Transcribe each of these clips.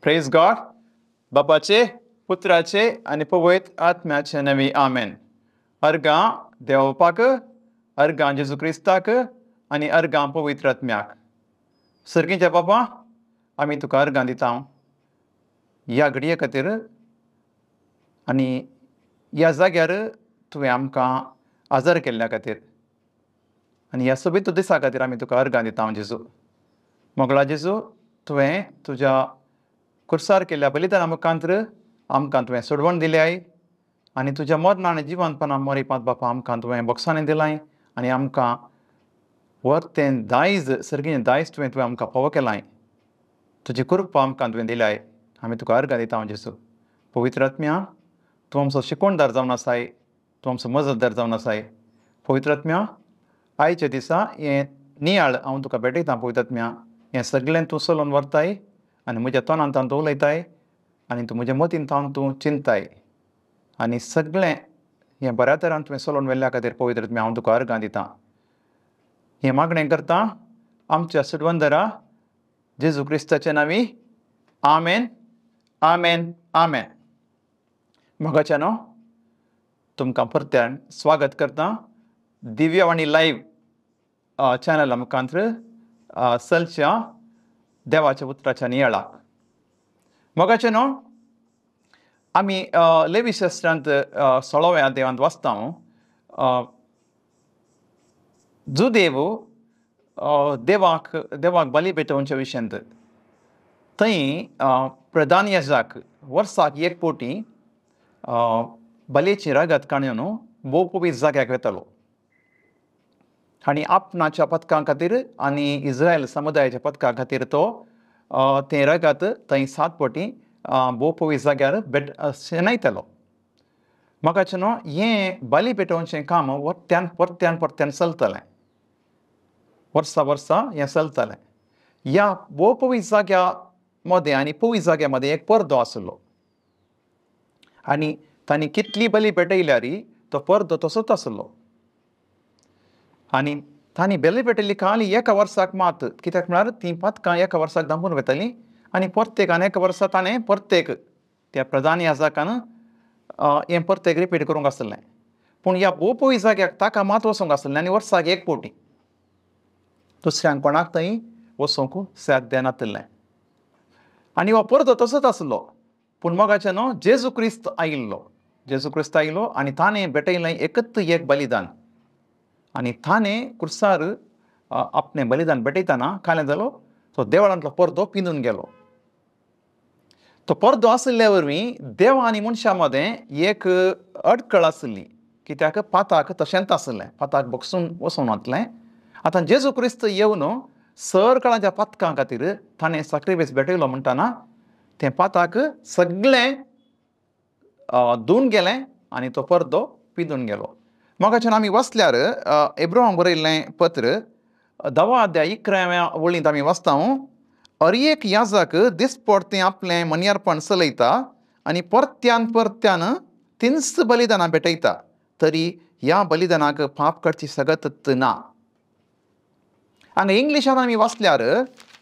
प्रेज गॉड. बापाचे, पुत्राचे आनी पवित्र आत्म्याचे नवी आमेन. अर्गां देवपाक, अर्गां जेजू क्रिस्ताक आनी अर्गां पवित्र आत्म्याक. सर्गीच्या बाबा, आमी तुका अर्गां दिता ह्या घडये खातीर आनी ह्या जाग्यार तुवें आमकां आजार केल्ल्या खातीर आनी ह्या सोबीत दिसा खातीर आमी तुका अर्गां दिता. जेजू, मोगळा जेजू, तुवें तुज्या कुर्सार केल्ल्या बलिदाना मुखांतर आमकां तुवें सोडवण दिल्याय आनी तुज्या मरणान आनी जिवनपणा मरिपांत बापा आमकां तुवें बोगसाणें दिलाय आनी आमकां वर्तें दायज, सर्गीचें दायज तुवें तुवें आमकां फावो केलाय. तुजी कृपा आमकां तुवें दिल्याय. आमी तुका अर्गां दिता. जेजू, पवित्र आत्म्या, तूं आमचो शिकवणदार जावन आसाय, तूं आमचो मजतदार जावन आसाय. पवित्र आत्म्या, आयच्या दिसा हें नियाळ हांव तुका भेटयतां. पवित्र आत्म्या, हें सगळें तूं चलोवन व्हरताय आनी म्हज्या तोंडांत तूं उलयताय आनी तूं म्हज्या मतींत हांव तूं चिंताय आनी सगळें हें बऱ्या तरान तुवें चलोवन व्हेल्ल्या खातीर पवित्र आत्म्या हांव तुका अर्गां दितां. हें मागणें करता आमच्या सुडवंदरा जेजू क्रिस्ताच्या नांवी. आमेन, आमेन, आमेन. मोगाच्या न्हू, तुमकां परत्यान स्वागत करता दिव्यवाणी लायव्ह चॅनला मुखांतर चलच्या देवाच्या उतराच्या नियाळाक. मोगाचें न्हू, आमी लेवी शास्त्रांत 16व्या देवांत वाचता, जुदेव देवाक देवाक बली पेटोवच्या विशयांत थंय प्रधान याजक वर्साक एक पोटी बलेची रगत काडून भोव पवित्र जाग्याक वेतालो आनी आपणाच्या पदकां खातीर आनी इस्रायल समुदायाच्या पदकां खातीर तो तें रगत थंय 7 पटी भोव पवित्र जाग्यार भेट शेणयतालो. म्हाका न्हू, हें बली पेटोवचें काम परत्यान परत्यान परत्यान चलतालें, वर्सा वर्सा हें चलतालें. ह्या भोव पवित्र जाग्या मदें आनी पवित्र जाग्या मदें एक पडदो आसलो आनी तांणी कितली बली पेटयल्यार तो पडदो तसोच आसलो. आनी तांणी बली पेटयली खाली एका वर्साक मात, कित्याक म्हळ्यार तीं पातकां एका वर्साक धांपून वतालीं आनी प्रत्येकान एका वर्सा ताणें प्रत्येक त्या प्रधान याजकान हें प्रत्येक रिपीट करूंक आसलें. पूण ह्या भोव पवित्र जाग्याक ताका मात वचूंक आसलें आनी वर्साक एक पोटी दुसऱ्यांक कोणाक थंय वचूंक साध्य नातिल्लें. आनी हो पडदो तसोच आसलो. पूण मोगाचें न्हू, जेजू क्रिस्त आयिल्लो, जेजू क्रिस्त आयिल्लो आनी ताणें भेटयलें एकच एक बलिदान आनी ताणें कुर्सार आपणें बलिदान भेटयतना कालें जालो तो देवळांतलो पडदो पिंदून गेलो. तो पडदो आशिल्ल्या वरवीं देव आनी मनशां मदें एक अडकळ आशिल्ली, कित्याक पाताक तशेंच आशिल्लें, पाताक बगसून वचून वतलें. आतां जेजू क्रिस्त येवन सरकाराच्या पातकां खातीर ताणें साक्रिफायस भेटयलो म्हणटना तें पाताक सगळें धुवन गेलें आनी तो पडदो पिंदून गेलो. मोगाच्यान आमी वाचल्यार एब्राहम बरयल्लें पत्र 10 अध्याय 11व्या वळींत आमी वाचता, अर एक याजक दिसपडतें आपलें मनियारपण चलयता आनी परत्यान परत्यान तिन्स बलिदानां भेटयता, तरी ह्या बलिदानाक पाप करची सगत ना. हांगा इंग्लिशान आमी वाचल्यार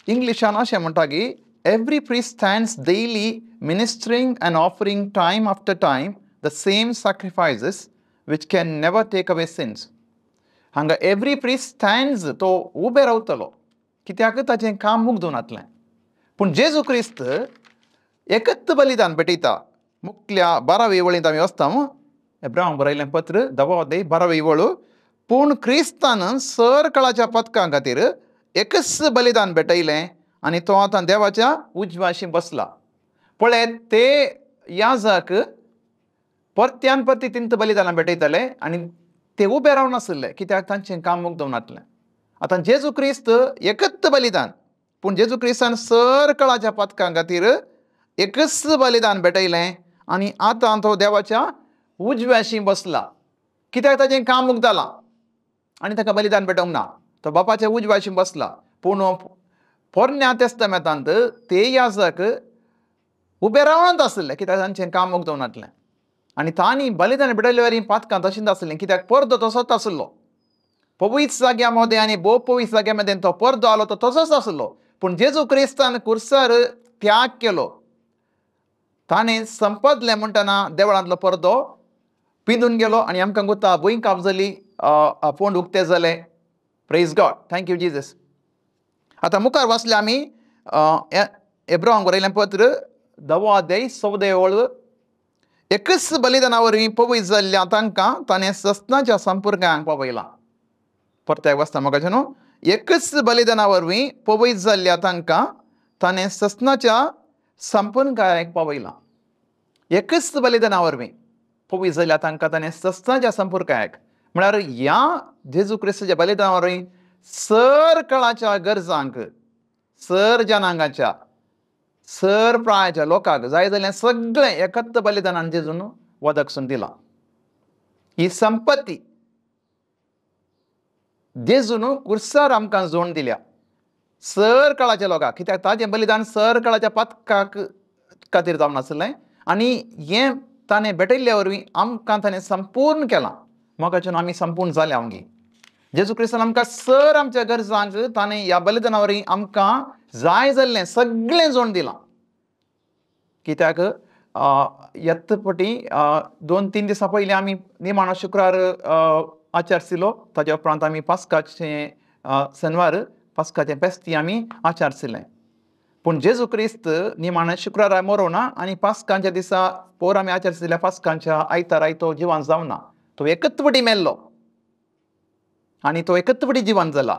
इंग्लिशान अशें म्हणटा की every priest stands daily ministering and offering time after time the same sacrifices which can never take away sins. हांगा एवरी प्रिस्ट स्टँड्स, तो उबे रावतलो कित्याक ताचें काम मुगदून जातलें. पूण जेजू क्रिस्त एकच बलिदान भेटयता. मुखल्या 12वे वळींत आमी वाचता, एब्राहम बरयलें पत्र 10 अध्याय 12वी वळ, पूण क्रिस्तान सरकाराच्या पदकां खातीर एकच बलिदान भेटयलें आनी तो आतां देवाच्या उजवाशी बसला. पळय, ते याजक परत्यान परती तिंत बलिदानां भेटयताले आनी ते उबे रावन आशिल्ले कित्याक तांचें काम मुगदून नातलें. आतां जेजू क्रिस्त एकच बलिदान, पूण जेजू क्रिस्तान सरकाराच्या पदकां खातीर एकच बलिदान भेटयलें आनी आतां तो देवाच्या उजव्याशी बसला, कित्याक ताचें काम मुगदलां आनी ताका बलिदान भेटोवंक ना. तो बापाच्या उजव्याशी बसला. पूण पोरण्या तेस्तामेंतांत ते याजक उबे रावंत आशिल्ले कित्याक तांचें काम मुगदून नातलें आनी तांणी बलिदान भेटयले वरी पातकां तशींच आशिल्लीं, कित्याक पडदो तसोच आशिल्लो. पवित्र जाग्या मदें आनी भोव पवित्र जाग्या मदें तो पडदो आलो तो तसोच आशिल्लो. पूण जेजू क्रिस्तान कुर्सार त्याग केलो ताणें संपदलें म्हणटना देवळांतलो परदो पिंदून गेलो आनी आमकां गुता भूंय काप जाली, फोंड उक्ते जाले. Praise God, thank you Jesus. आतां मुखार वाचले आमी एब्रांक बरयलें पत्र 10 अध्याय 14 ओळ. एकच बलिदाना वरवीं पवित्र जाल्ल्या तांकां ताणें सस्नाच्या संपर्कांक पावयलां. परत्याक वाचता म्हाका न्हू, एकच बलिदाना वरवीं पवित्र जाल्ल्या तांकां ताणें सस्नाच्या संपूर्णकायक पावयलां. एकच बलिदाना वरवीं पवित्र जाल्ल्या तांकां ताणें सस्नाच्या संपर्कायक, म्हळ्यार ह्या जेजू क्रिस्ताच्या बलिदाना वरवीं सर काळाच्या गरजांक, सर जनांगाच्या, सर प्रायाच्या लोकांक जाय जाल्यार सगळें एकत्र बलिदानान जेजून वदकसून दिलां. ही संपत्ती जेजून कुर्सार आमकां जोड दिल्या सर काळाच्या लोकांक, कित्याक ताजें बलिदान सर काळाच्या पातकाक खातीर जावन आसलें आनी हें ताणें भेटयल्ल्या वरवीं आमकां ताणें संपूर्ण केलां. मोगाच्यान आमी संपूर्ण जाल्या आमगे. जेजू क्रिस्तान आमकां सर आमच्या गरजांक ताणें ह्या बलिदाना वरवीं आमकां जाय जाल्लें सगळें जोड दिलां. कित्याक येत पटी 2-3 दिसां पयलीं आमी निमाणो शुक्रार आचारसिलो, ताज्या उपरांत आमी पास्काचें शेनवार पास्काचें फेस्ती आमी आचारसिलें. पूण जेजू क्रिस्त निमाणो शुक्रारा मरोना आनी पास्कांच्या दिसा पोर आमी आचारसिल्या पास्कांच्या आयताराय तो जिवान जावना, तो एकच पटी मेल्लो आनी तो एकच पटी जिवान जाला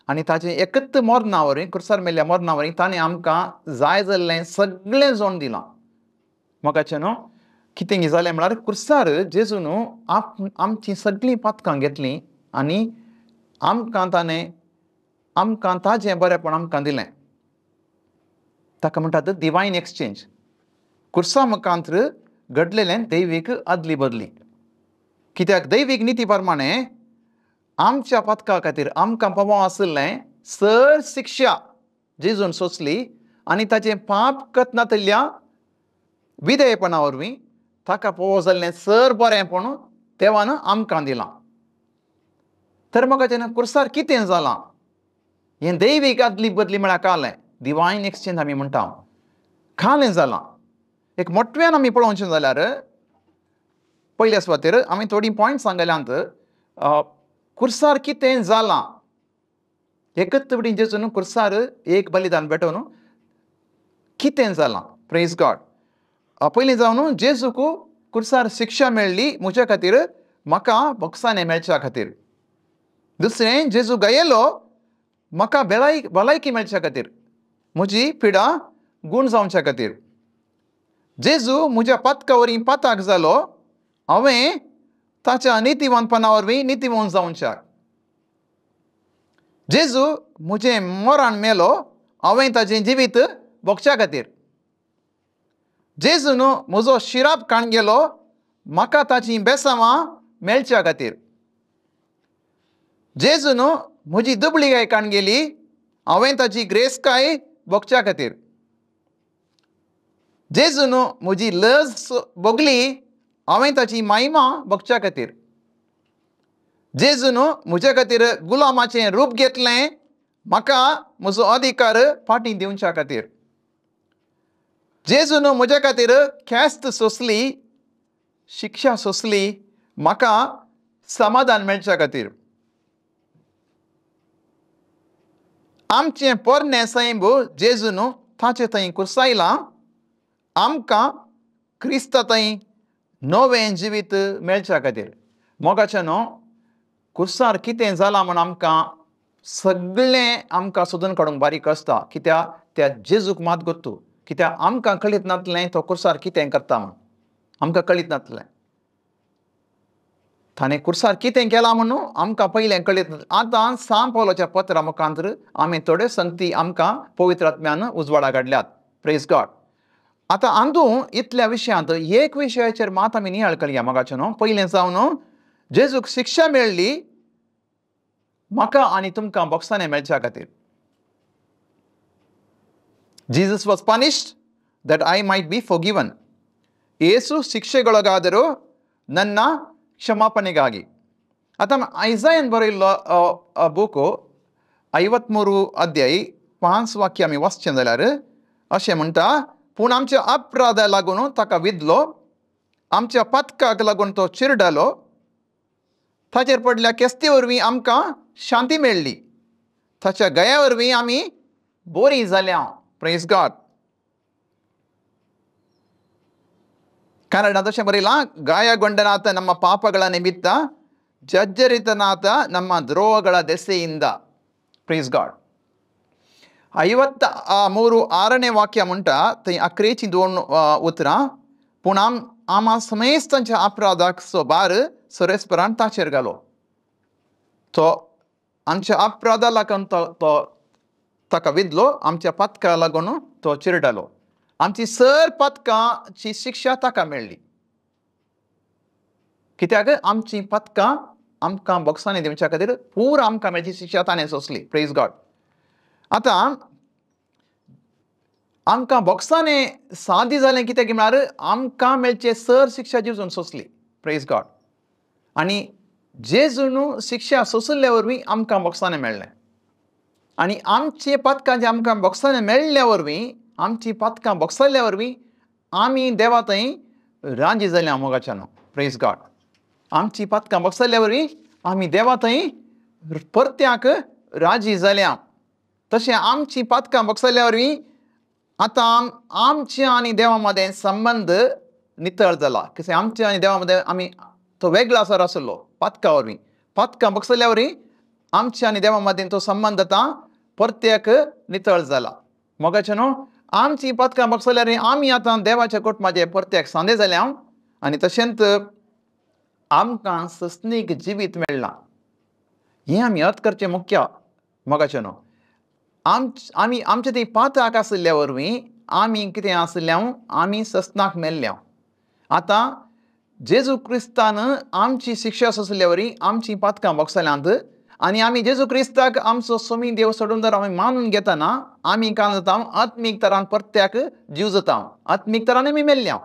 आनी ताचें एकच मरणा वरवीं, कुर्सार मेल्ल्या मरणा वरवीं ताणें आमकां जाय जाल्लें सगळें जोड दिलां. मोगाचें न्हू कितें जालें म्हळ्यार कुर्सार जेजू न्हू आमचीं सगळीं पातकां घेतलीं आनी आमकां ताणें आमकां ताजें बरेंपण आमकां दिलें. ताका म्हणटात डिवायन एक्सचेंज. कुर्सा मुखांत्र घडलेलें दैवीक आदली बदली. कित्याक दैवीक निती प्रमाणें आमच्या पातका खातीर आमकां पावो आशिल्लें सर शिक्षा जेजून सोंसली आनी ताचें पाप कतनातल्या विधेयपणा वरवीं ताका पावो जाल्लें सर बरेंपण देवान आमकां दिलां. तर म्हाका जेन्ना कुर्सार कितें जालां हें दैवीक आदली बदली म्हळ्यार कालें डिवायन एक्सचेंज आमी म्हणटा कालें जालां. एक मोटव्यान आमी पळोवचें जाल्यार पयल्या सुवातेर आमी थोडीं पॉयंट सांगल्यांत. कुर्सार कितें जालां एकच वटेन जेजून कुर्सार एक बलिदान भेटोवन कितें जालां. Praise God. पयलीं जावन जेजूक कुर्सार शिक्षा मेळ्ळी म्हज्या खातीर, म्हाका बोक्साने मेळच्या खातीर. दुसरें, जेजू गायलो म्हाका भलायकी मेळच्या खातीर, म्हजी पिडा गूण जावच्या खातीर. जेजू म्हज्या पातका वरवीं पाताक जालो, हांवें ताच्या नितीवंतपणा वरवीं नितीवंत जावच्याक. जेजू म्हजें मरण मेलो, हांवें ताचें जिवीत भोगच्या खातीर. जेजून म्हजो शिराप काण गेलो, म्हाका ताचीं बेसांवां मेळच्या खातीर. जेजून म्हजी दुबळीकाय काण गेली, हांवें ताची ग्रेसकाय भोगच्या खातीर. जेजून म्हजी लज भोगली, हांवें ताची मायमा भोगच्या खातीर. जेजून म्हज्या खातीर गुलामाचें रूप घेतलें, म्हाका म्हजो अधिकार फाटीं दिवच्या खातीर. जेजून म्हज्या खातीर ख्यास्त सोंसली, शिक्षा सोंसली, म्हाका समाधान मेळच्या खातीर. आमचें पोरणें सैंब जेजून ताचे थंय कुर्सायलां, आमकां क्रिस्ता थंय नवें जिवीत मेळच्या खातीर. मोगाचें न्हू कुर्सार कितें जालां म्हूण आमकां सगळें आमकां सोदून काडूंक बारीक आसता, कित्याक त्या जेजूक मात गोत्तू, कित्याक आमकां कळीत नातलें तो कुर्सार कितें करता म्हूण आमकां कळीत नातलें. ताणें कुर्सार कितें केलां म्हणून आमकां पयलें कळीत. आतां सांत पावलाच्या पत्रा मुखांतर आमी थोड्यो संगती आमकां पवित्र आत्म्यान उजवाडा काडल्यात. Praise God. आतां अंदू इतल्या विशयांत एक विशयाचेर मात आमी नियाळ करया मोगाचें न्हू. पयलें जावन जेजूक शिक्षा मेळ्ळी म्हाका आनी तुमकां बोक्साने मेळच्या खातीर. Jesus was punished that I might be forgiven. ಯೇಸು ಶಿಕ್ಷೆಗೊಳಗಾದರೂ ನನ್ನ ಕ್ಷಮಾಪಣೆಗಾಗಿ. ಆತ ಐಸಾಯನ್ ಬರೆಯಿಲ್ಲ बूक 53 अध्याय 5 वाक्य आमी वाचचें जाल्यार अशें म्हणटा, पूण आमच्या अपराधा लागून ताका विदलो, आमच्या पातकाक लागून तो चिरडालो, ताचेर पडल्या केस्ती वरवीं आमकां शांती मेळ्ळी, ताच्या गया वरवीं आमी बोरी जाल्या. Praise God. ಕನ್ನಡದ ಬರೀಲ್ಲ, ಗಾಯಗೊಂಡನಾತ ನಮ್ಮ ಪಾಪಗಳ ನಿಮಿತ್ತ, ಜರ್ಜರಿತನಾತ ನಮ್ಮ ದ್ರೋಹಗಳ ದೆಸೆಯಿಂದ. Praise god. 53 6 वाक्य म्हणटा थंय अकरेची 2 उतरां, पूण आमा समेस्तांच्या अपराधाचो भार सरेस्परान ताचेर घालो. तो आमच्या अपराधा लागून तो ताका विदलो, आमच्या पातका लागून तो चिरडालो, आमची सर पातकांची शिक्षा ताका मेळ्ळी. कित्याक आमची पातकां आमकां बोक्सांनी दिवच्या खातीर पूर आमकां मेळची शिक्षा ताणें सोंसली. Praise God. आतां आमकां बोक्सांनी सादी जालें कित्याक म्हळ्यार आमकां मेळचे सर शिक्षा जेजून सोंसली. Praise God. आनी जेजून शिक्षा सोंसल्या वरवीं आमकां बोक्सांनी मेळ्ळें. आनी आमचे पातकां जे आमकां बोक्सांनी मेळ्ळ्या वरवीं, आमची पातकां बोक्सल्या वरवीं आमी देवा थंय राजी जाल्या मोगाच्यान. Praise God. आमची पातकां बोक्सल्या वरवीं आमी देवा थंय परत्याक राजी जाल्या. तशें आमची पातकां बोक्सल्या वरवीं आतां आमच्या आनी देवा मदें संबंद नितळ जाला. कशें आमच्या आनी देवा मदें आमी तो वेगळो आसर आसलो पातकां वरवीं. पातकां बोक्सल्या वरवीं आमच्या आनी देवा मदें तो संबंद आतां परत्याक नितळ जाला. मोगाचें न्हू, आमची पातकां बोक्सल्यार आमी आतां देवाच्या कुटुंबाचे परत्याक सांदे जाल्या आनी तशेंच आमकां सस्नीक जिवीत मेळ्ळां. हें आमी अर्थ करचें मुख्य मोगाचें न्हू. आमी आमचे ती पातक आशिल्ल्या वरवीं आमी कितें आशिल्ल्या, आमी सस्नाक मेल्ल्या. आतां जेजू क्रिस्तान आमची शिक्षा सोंसल्या वरवीं आमची पातकां बोक्सल्यांत आनी आमी जेजू क्रिस्ताक आमचो सोमी देव सोडून जर आमी मानून घेतना आमी काय जाता, आत्मीक तरान परत्याक जीव जाता. आत्मीक तरान आमी मेल्ल्या,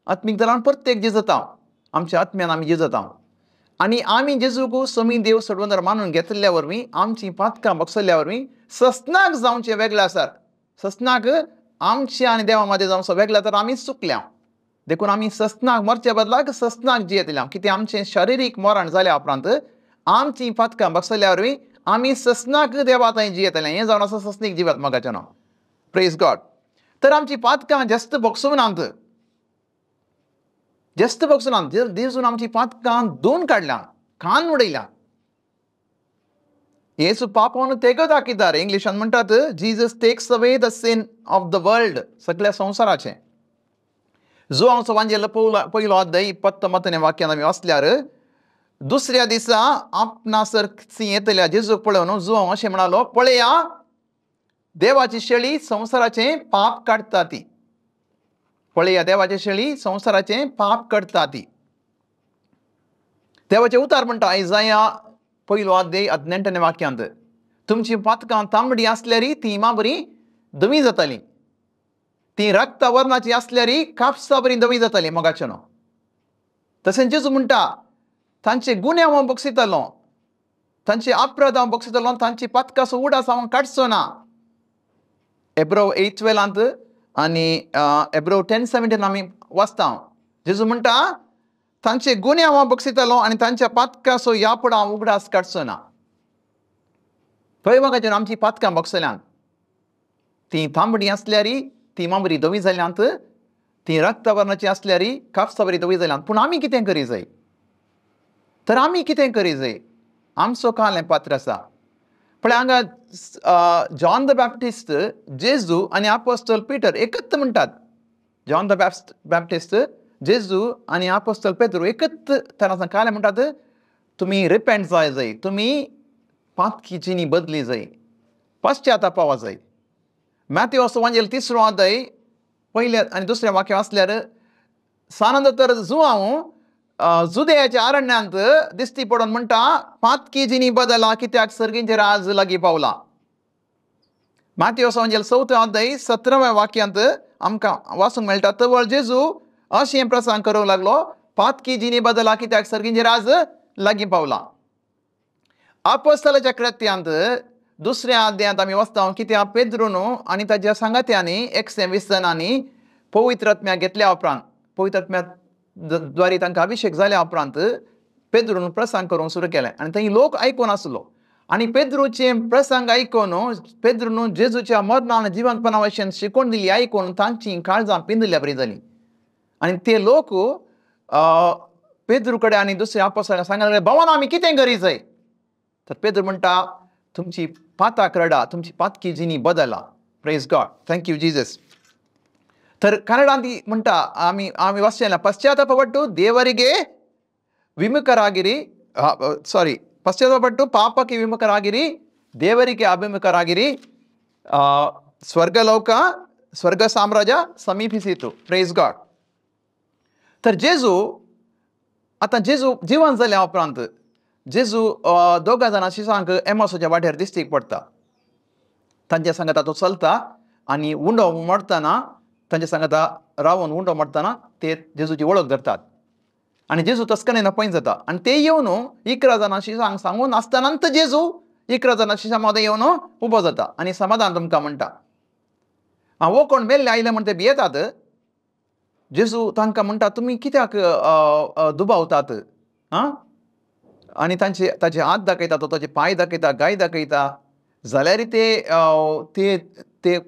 आत्मीक तरान प्रत्येक जीव जाता, आमच्या आत्म्यान आमी जीव जाता. आनी आमी जेजूक सोमी देव सोडून जर मानून घेतल्या वरवीं आमची पातकां बोक्सल्या वरवीं सस्नाक जावचें वेगळें आसा. सस्नाक आमच्या आनी देवा मदें जावचो वेगळें तर आमी चुकल्या. देखून आमी सस्नाक मरच्या बदलाक सस्नाक जियेतल्या. कितें आमचें शारिरीक मरण जाल्या उपरांत आमची पातकां बोक्सल्या वरवीं आमी सस्नाक देवा थंय जियेतले. हें जावन आसा सस्नीक जिवात मोगाचें नांव. Praise God. तर आमची पातकां जास्त बोक्सूं नात, जास्त बोक्सूं नात. जेजून आमची पातकां दोन काडल्या, कान उडयल्या. येसू पापान तेगो दाखयतार. इंग्लिशान म्हणटात Jesus takes away the sin of the world, सगळ्या संवसाराचें. जुवांचो वांजेल पयलो अध्याय 19 वाक्यान आमी वाचल्यार, दुसऱ्या दिसा आपणासर येतल्या जेजूक पळोवन जुवांव अशें म्हणालो, पळया देवाची शेळी संवसाराचें पाप काडटा ती. पळया देवाची शेळी संवसाराचें पाप काडटा ती. देवाचें उतार म्हणटा आयजाया 1 अध्याय 18 वाक्यांत, तुमची पातकां तांबडी आसल्यारी ती माबरी धवी जाताली, ती रक्ता वर्णाची आसल्यारी कापसा बरी धवी जाताली. मोगाचें न्हू. तशेंच जेजू म्हणटा तांचे गुन्यांव हांव बोक्सितालो, तांचे अपराध हांव बोक्सितालो, तांची पातकाचो उडास हांव काडचो ना. एब्रो 8:12 आनी एब्रो 10:17 आमी वाचता. जेजू म्हणटा तांचे गुन्यांव हांव बोक्सितालो आनी तांच्या पातकाचो ह्या फुडें हांव उगडास काडचो ना. पळय मोगाचें, आमची पातकां बोक्सल्यांत, ती तांबडी आसल्यारी ती माबरी धवी जाल्यांत, ती रक्तवर्णाची आसल्यारी कापसा बरी धवी जाल्यांत. पूण आमी कितें करी जाय? तर आमी कितें करी जाय? आमचो काल हें पात्र आसा. पळय हांगा जॉन the Baptist, जेजू आनी आपोस्तल पीटर एकच म्हणटात. जॉन the Baptist, जेजू आनी आपोस्तल पेद्रू एकच तरान काल म्हणटात, तुमी रिपेंट जाय जाय, तुमी पातकी जिणी बदली जाय, पश्चातापावा जाय. मॅथ्यू वांजेल 3 अध्याय 1 आनी 2 वाक्य वाचल्यार, सानंद तर जुवांव जुदयाच्या अरण्यांत दिश्टी पडून म्हणटा, पातकी जिणी बदला कित्याक सर्गींचे राज लागीं पावला. मॅथ्यू वांजेल 4 अध्याय 17 वाक्यांत आमकां वाचूंक मेळटा, तवळ जेजू अशें प्रसंग करूंक लागलो, पातकी जिणी बदला कित्याक सर्गींचे राज लागीं पावला. आपोस्तलाच्या कृत्यांत दुसऱ्या अध्यायांत आमी वचता कित्याक पेद्रून आनी ताज्या सांगात्यांनी 120 जाणांनी पवित्र आत्म्या घेतल्या उपरांत, पवित्र आत्म्या द्वारे तांकां अभिशेक जाल्या उपरांत पेद्रून प्रसंग करूंक सुरू केलें आनी थंय लोक आयकून आसलो. आनी पेद्रूचे प्रसंग आयकून पेद्रून जेजूच्या मरणान जिवंतपणा वशेन शिकोवन दिली आयकून तांची काळजां पिंजल्या बरी जाली. आनी ते लोक पेद्रू कडेन आनी दुसऱ्या आपोस्तलांक सांगले लागले, भावान आमी कितें करी जाय? तर पेद्रू म्हणटा, तुमची पाताक रडा, तुमची पातकी जिणी बदला. Praise God, thank you Jesus. तर कन्नडांत म्हणटा आमी आमी वाचचें, ಪಶ್ಚಾತ್ತಾಪಪಟ್ಟು ದೇವರಿಗೆ ವಿಮುಖರಾಗಿರಿ, ಸಾರಿ, ಪಶ್ಚಾತ್ತಾಪಪಟ್ಟು ಪಾಪಕ್ಕೆ ವಿಮುಖರಾಗಿರಿ, ದೇವರಿಗೆ ಅಭಿಮುಖರಾಗಿರಿ, ಸ್ವರ್ಗಲೋಕ ಸ್ವರ್ಗ ಸಾಮ್ರಾಜ್ಯ ಸಮೀಪಿಸಿತು. प्रेज गॉड. तर जेजू आतां जेजू जिवन जाल्या उपरांत जेजू दोगां जाणां शिसांक एमोसाच्या वाटेर दिश्टीक पडटा. तांच्या सांगाता तो चलता आनी उंडो मोडटना तांच्या सांगाता रावन उंडो मोडटना ते जेजूची वळख धरतात आनी जेजू तस्कनेन अपॉयंट जाता. आनी ते येवन 11 जाणां शिसांक सांगून आसतना जेजू 11 जाणां शिसां मदें येवन उबो जाता आनी समाधान तुमकां म्हणटा. हो कोण मेल्ले आयले म्हण ते भियेतात. जेजू तांकां म्हणटा, तुमी कित्याक दुबावतात? आं, आनी तांचे ताजे हात दाखयता, तो ताजे पांय दाखयता, गाय दाखयता, जाल्यार ते ते ते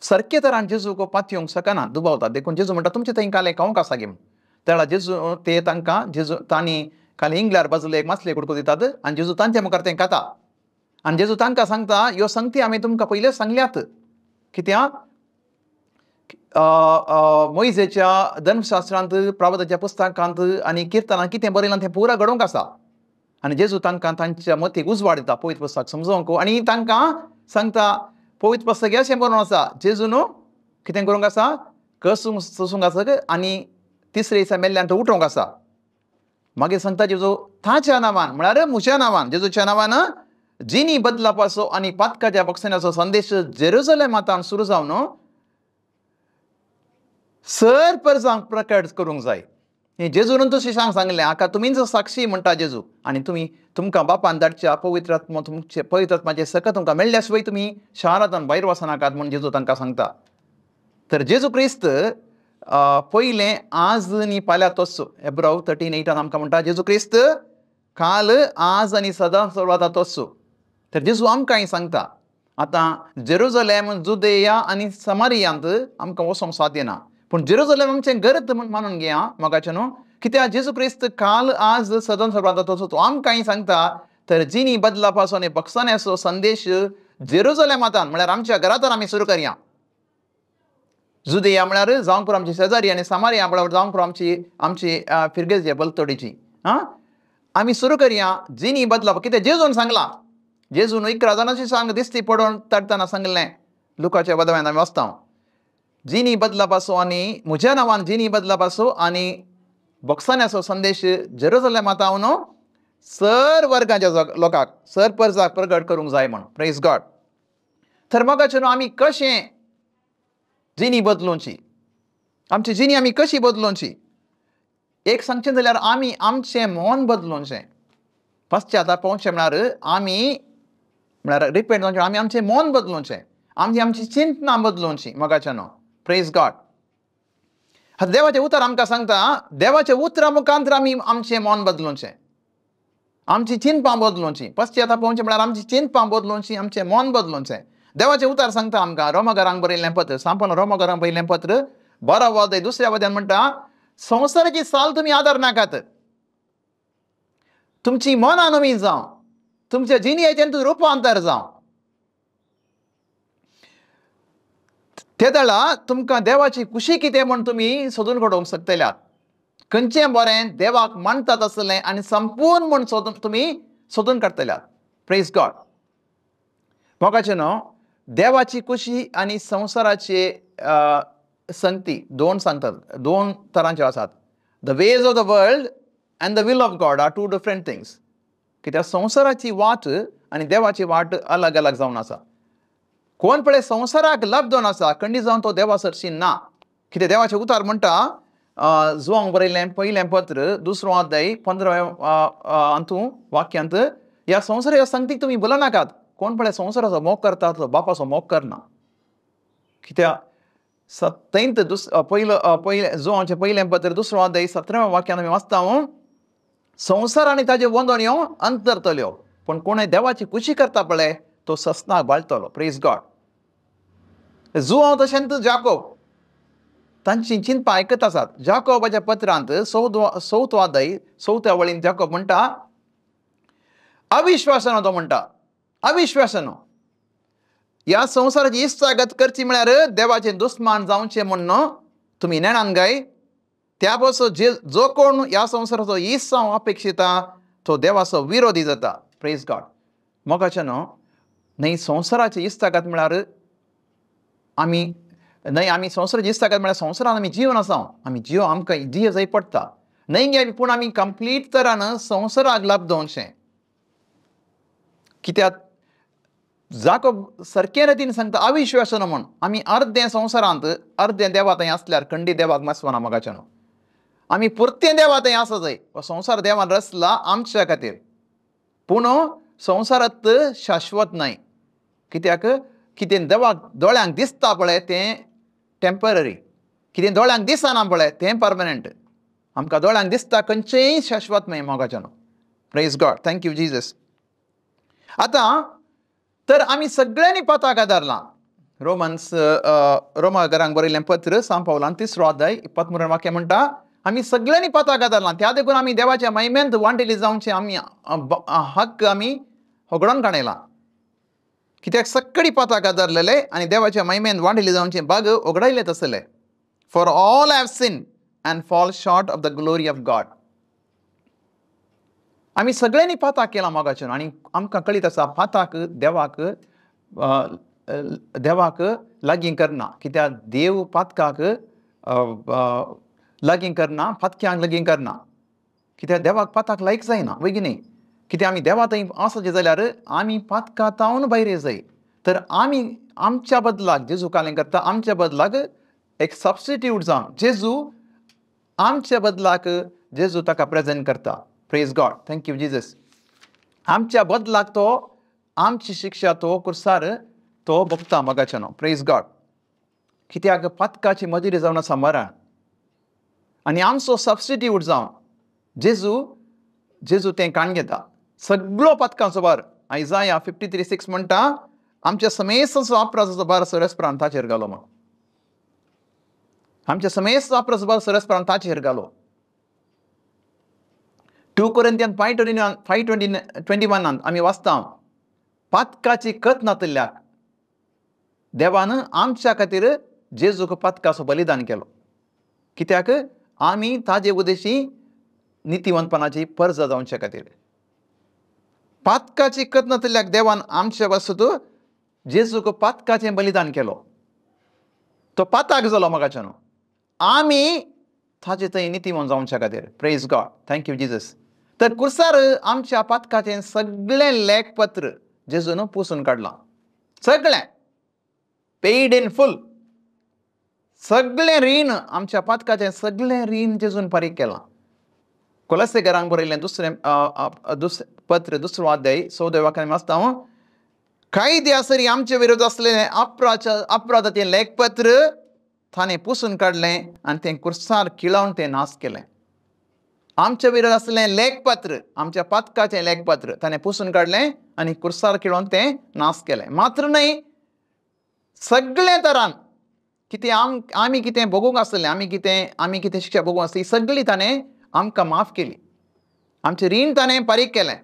सारके तरान जेजूक पातयेवंक शकना, दुबावतात. देखून जेजू म्हणटा, तुमचे थंय कालें खावंक आसा गे? तेळा जेजू ते तांकां जेजू तांणी कालें इंगल्यार बाजूले एक मासले कुडको दितात आनी जेजू तांचे मुखार तें खाता. आनी जेजू तांकां सांगता, ह्यो संगती आमी तुमकां पयलेच सांगल्यात. कित्याक मोयजेच्या धर्मशास्त्रांत, प्रावताच्या पुस्तकांत आनी किर्तनांत कितें बरयलां तें पुरा घडोवंक आसा. आनी जेजू तांकां तांच्या मतीक उजवाड दिता पवित्र पुस्तक समजोवंक आनी तांकां सांगता, पवित्र पुस्तक अशें बरोवन आसा, जेजू न्हू कितें करूंक आसा, कसूंक सोसूंक आसा आनी तिसरे दिसा मेल्ल्यान तो उठोवंक आसा. मागीर सांगता जेजू, ताच्या नांवान म्हळ्यार म्हज्या नांवान, जेजूच्या नांवान जिनी बदलापाचो आनी पातकाच्या बक्षण्याचो संदेश जेरुजलेमांत सुरू जावन सर परजांक प्रकट करूंक जाय. हें जेजून तो शिशांक सांगलें, हाका तुमीच साक्षी म्हणटा जेजू. आनी तुमी तुमकां बापान धाडच्या पवित्र आत्मा तुमचे पवित्र आत्माचे सकत तुमकां मेळ्ळ्या शिवाय तुमी शारांत भायर वचनाकात म्हूण जेजू तांकां सांगता. तर जेजू क्रिस्त पयलें आज आनी फाल्यां तोच. एब्राव 13:8 आमकां म्हणटा, जेजू क्रिस्त काल आज आनी सदां सर्वात तोच. तर जेजू आमकांय सांगता, आतां जेरुजलेम, जुदेया आनी समारियांत आमकां वचोंक साध्य ना, पूण जेरुजलेम आमचें गरज म्हूण मानून घेया मोगाचें न्हू. कित्याक जेजू क्रिस्त काल आज सदां सर्वात तोच तो आमकांय सांगता. तर जिनी बदलापाचो आनी बक्षण्याचो संदेश जेरुजलेमांतान म्हळ्यार आमच्या घरांत आमी सुरू करया. जुदेया म्हळ्यार जावंक पुरो आमची शेजारी आनी समारिया म्हळ्यार जावंक पुरो आमची आमची फिरगेज बलतोडीची. आं, आमी सुरू करया जिनी बदलाप. कितें जेजून सांगलां, जेजून 11 जाणांची सांग दिसती पडोवन तडटना सांगलें, लुकाच्या बदव्यान आमी वाचता, जिनी बदलापाचो आनी म्हज्या नांवान जिनी बदलापाचो आनी बक्षण्याचो संदेश जेरुजलेमांत सर वर्गाच्या लोकांक, सर परजाक प्रगट करूंक जाय म्हूण. प्रेज गॉड. तर मोगाचें न्हू, आमी कशें जिनी बदलोवची, आमची जिनी आमी कशी बदलोवची? एक सांगचें जाल्यार आमी आमचें मन बदलोवचें. पश्चाताप पावचें म्हळ्यार आमी म्हळ्यार रिपेंट जावचें, आमी आमचें मन बदलोवचें, आमची आमची चिंतना बदलोवची मोगाचें न्हू. प्रेज गॉड. आतां देवाचें उतर आमकां सांगता, देवाच्या उतरा मुखांतर आमी आमचें मन बदलोवचें, आमची चिंतपां बदलोवची. पश्चाताप पावचें म्हळ्यार आमची चिंतपां बदलोवची, आमचें मन बदलोवचें. देवाचें उतर सांगता आमकां, रोमाघरांक बरयल्लें पत्र, सांपन रोमाघरांक बरयल्लें पत्र 12 वादय 2 वाद्यान म्हणटा, संवसाराची साल तुमी आदार नाकात, तुमची मनां नवीं जावं, तुमच्या जिणेचें रुपांतर जावं. ते वेळा तुमकां देवाची खुशी कितें म्हूण तुमी सोदून काडूंक शकतल्यात. खंयचें बरें देवाक मानतात आसलें आनी संपूर्ण म्हूण सोदून तुमी सोदून काडटल्यात. प्रेज गॉड. मोगाचें न्हू, देवाची खुशी आनी संवसाराची संगती दोन सांगतात, दोन तरांच्यो आसात. The ways of the world and the will of God are two different things. कित्याक संवसाराची वाट आनी देवाची वाट अलग अलग जावन आसा. कोण पळय संवसाराक लब्धोन आसा, खंडी जावन तो देवा सरशी ना. कित्याक देवाचें उतार म्हणटा, जुवांक बरयल्लें पयलें पत्र 2 अध्याय 15 अंतू वाक्यांत, ह्या संवसाराच्या संगतीक तुमी भुलनाकात. कोण पळय संवसाराचो मोग करता तो बापाचो मोग करना. कित्याक सत्तैंत पयलो पयलें जुवांचें पयलें पत्र दुसरो अध्याय 17व्या वाक्यान आमी वाचता, संवसार आनी ताजे वंदोण्यो अंतरतल्यो, पूण कोणय देवाची खुशी करता पळय तो सस्नाक बाळतलो. Praise God. जुवांव तशेंच जाकोब तांची चिंतपां आयकत आसात. जाकोबाच्या पत्रांत चवथो अध्याय 4थ्या वळीन जाकोब म्हणटा, अविश्वासन तो म्हणटा, अविश्वासन ह्या संवसाराची इश्टागत करची म्हळ्यार देवाचे दुस्मान जावचें म्हूण तुमी नेणान गाय. त्या पासून जो कोण ह्या संवसाराचो इस्सांव अपेक्षिता तो देवाचो विरोधी जाता. Praise God. मोगाचें न्हू न्हय संवसाराची इश्टागत म्हळ्यार आमी न्हय आमी संवसाराची इश्टागत म्हळ्यार संवसारान आमी जिवन आसा, आमी जिव आमकां जिव जाय पडटा न्हय गे, पूण आमी कंप्लीट तरान संवसाराक लाभ दवरचें. कित्याक जाकोब सारकें रितीन सांगता अविश्वासन म्हूण आमी अर्दें संवसारांत अर्दें देवा थंय आसल्यार खंडी देवाक मासवना मोगाचें न्हू. आमी पुरतें देवा थंय आसा जाय. हो संवसार देवान रचला आमच्या खातीर, पूण संवसारांत शाश्वत न्हय. कित्याक कितें देवाक दोळ्यांक दिसता पळय तें टेंपररी, कितें दोळ्यांक दिसना पळय तें परमनंट. आमकां दोळ्यांक दिसता खंयचेंय शाश्वत न्हय मोगाचें न्हू. Praise God. Thank you Jesus. आतां तर आमी सगळ्यांनी पताक आदारला. रोमन्स रोमाघरांक बरयल्लें पत्र सांव पावलान 3रो अध्याय 23 वाक्य म्हणटा, आमी सगळ्यांनी पताक आदारला, त्या देखून आमी देवाच्या महिमेंत वांटेली जावचे आमी हक्क आमी होगडोन काडयला. कित्याक सगळी पताक आदारलेले आनी देवाच्या महिमेंत वांटेली जावचे बाग उगडायले तसले. For all have sin and fall short of the glory of God. आमी सगळ्यांनी पाताक केला मोगाचें आनी आमकां कळीत आसा पाताक देवाक देवाक लागीं करना. कित्याक देव पातकाक लागीं करना, पातक्यांक लागीं करना. कित्याक देवाक पाताक लायक जायना वय की न्ही. कित्याक आमी देवा थंय आसचे जाल्यार आमी पातका तावन भायर जाय. तर आमी आमच्या बदलाक जेजू कालें करता, आमच्या बदलाक एक सबस्टिट्यूट जावन जेजू आमच्या बदलाक जेजू ताका प्रेजेंट करता. Praise God. Thank you Jesus. आमच्या बदलाक तो आमची शिक्षा तो कुर्सार तो भोगता मोगाचें न्हू. Praise God. कित्याक पातकाची मजुरी जावन आसा मरण आनी आमचो सबस्टिट्यूट जावन जेजू जेजू तें काण घेता सगळो पातकांचो भार. आयजाया 53:6 म्हणटा, आमच्या समेस्तांचो अपराधाचो भार सरसपणान ताचेर घालो म्हूण. आमच्या समेस्त अपराधाचो भार सरसपणान ताचेर घालो. 2 Corinthians 5:21 आमी वाचता, पातकाची कत नातिल्ल्याक देवान आमच्या खातीर जेजूक पातकाचो बलिदान केलो. कित्याक आमी ताजे उदेशी नितीवंतपणाची परजा जावच्या खातीर. पातकाची कत नातिल्ल्याक देवान आमच्या वस्तू जेजूक पातकाचें बलिदान केलो. तो पाताक जालो मोगाचें न्हू. आमी ताजे थंय नितीवंत जावच्या खातीर. Praise God. Thank you Jesus. तर कुर्सार आमच्या पातकाचें सगळें लेखपत्र जेजून पुसून काडलां. सगळें पेड इन फूल, सगळें रीण आमच्या पातकाचें सगळें रीण जेजून फारीक केलां. कोलसेकरांक बरयल्लें दुसरें पत्र 2 अध्याय 14 वाक्यान वाचता, कायद्या सरी आमचे विरोध आसलेलें अपराधाचें लेखपत्र ताणें पुसून काडलें आनी तें कुर्सार किळावन तें नाश केलें. आमच्या विरोध आसलें लेखपत्र, आमच्या पातकाचें लेखपत्र ताणें पुसून काडलें आनी कुर्सार किळोवन तें नाश केलें. मात्र न्हय, सगळें तरान कितें आमी कितें भोगूंक आसलें, आमी कितें शिक्षा भोगूंक आसली, सगळी ताणें आमकां माफ केली. आमचें रीण ताणें फारीक केलें.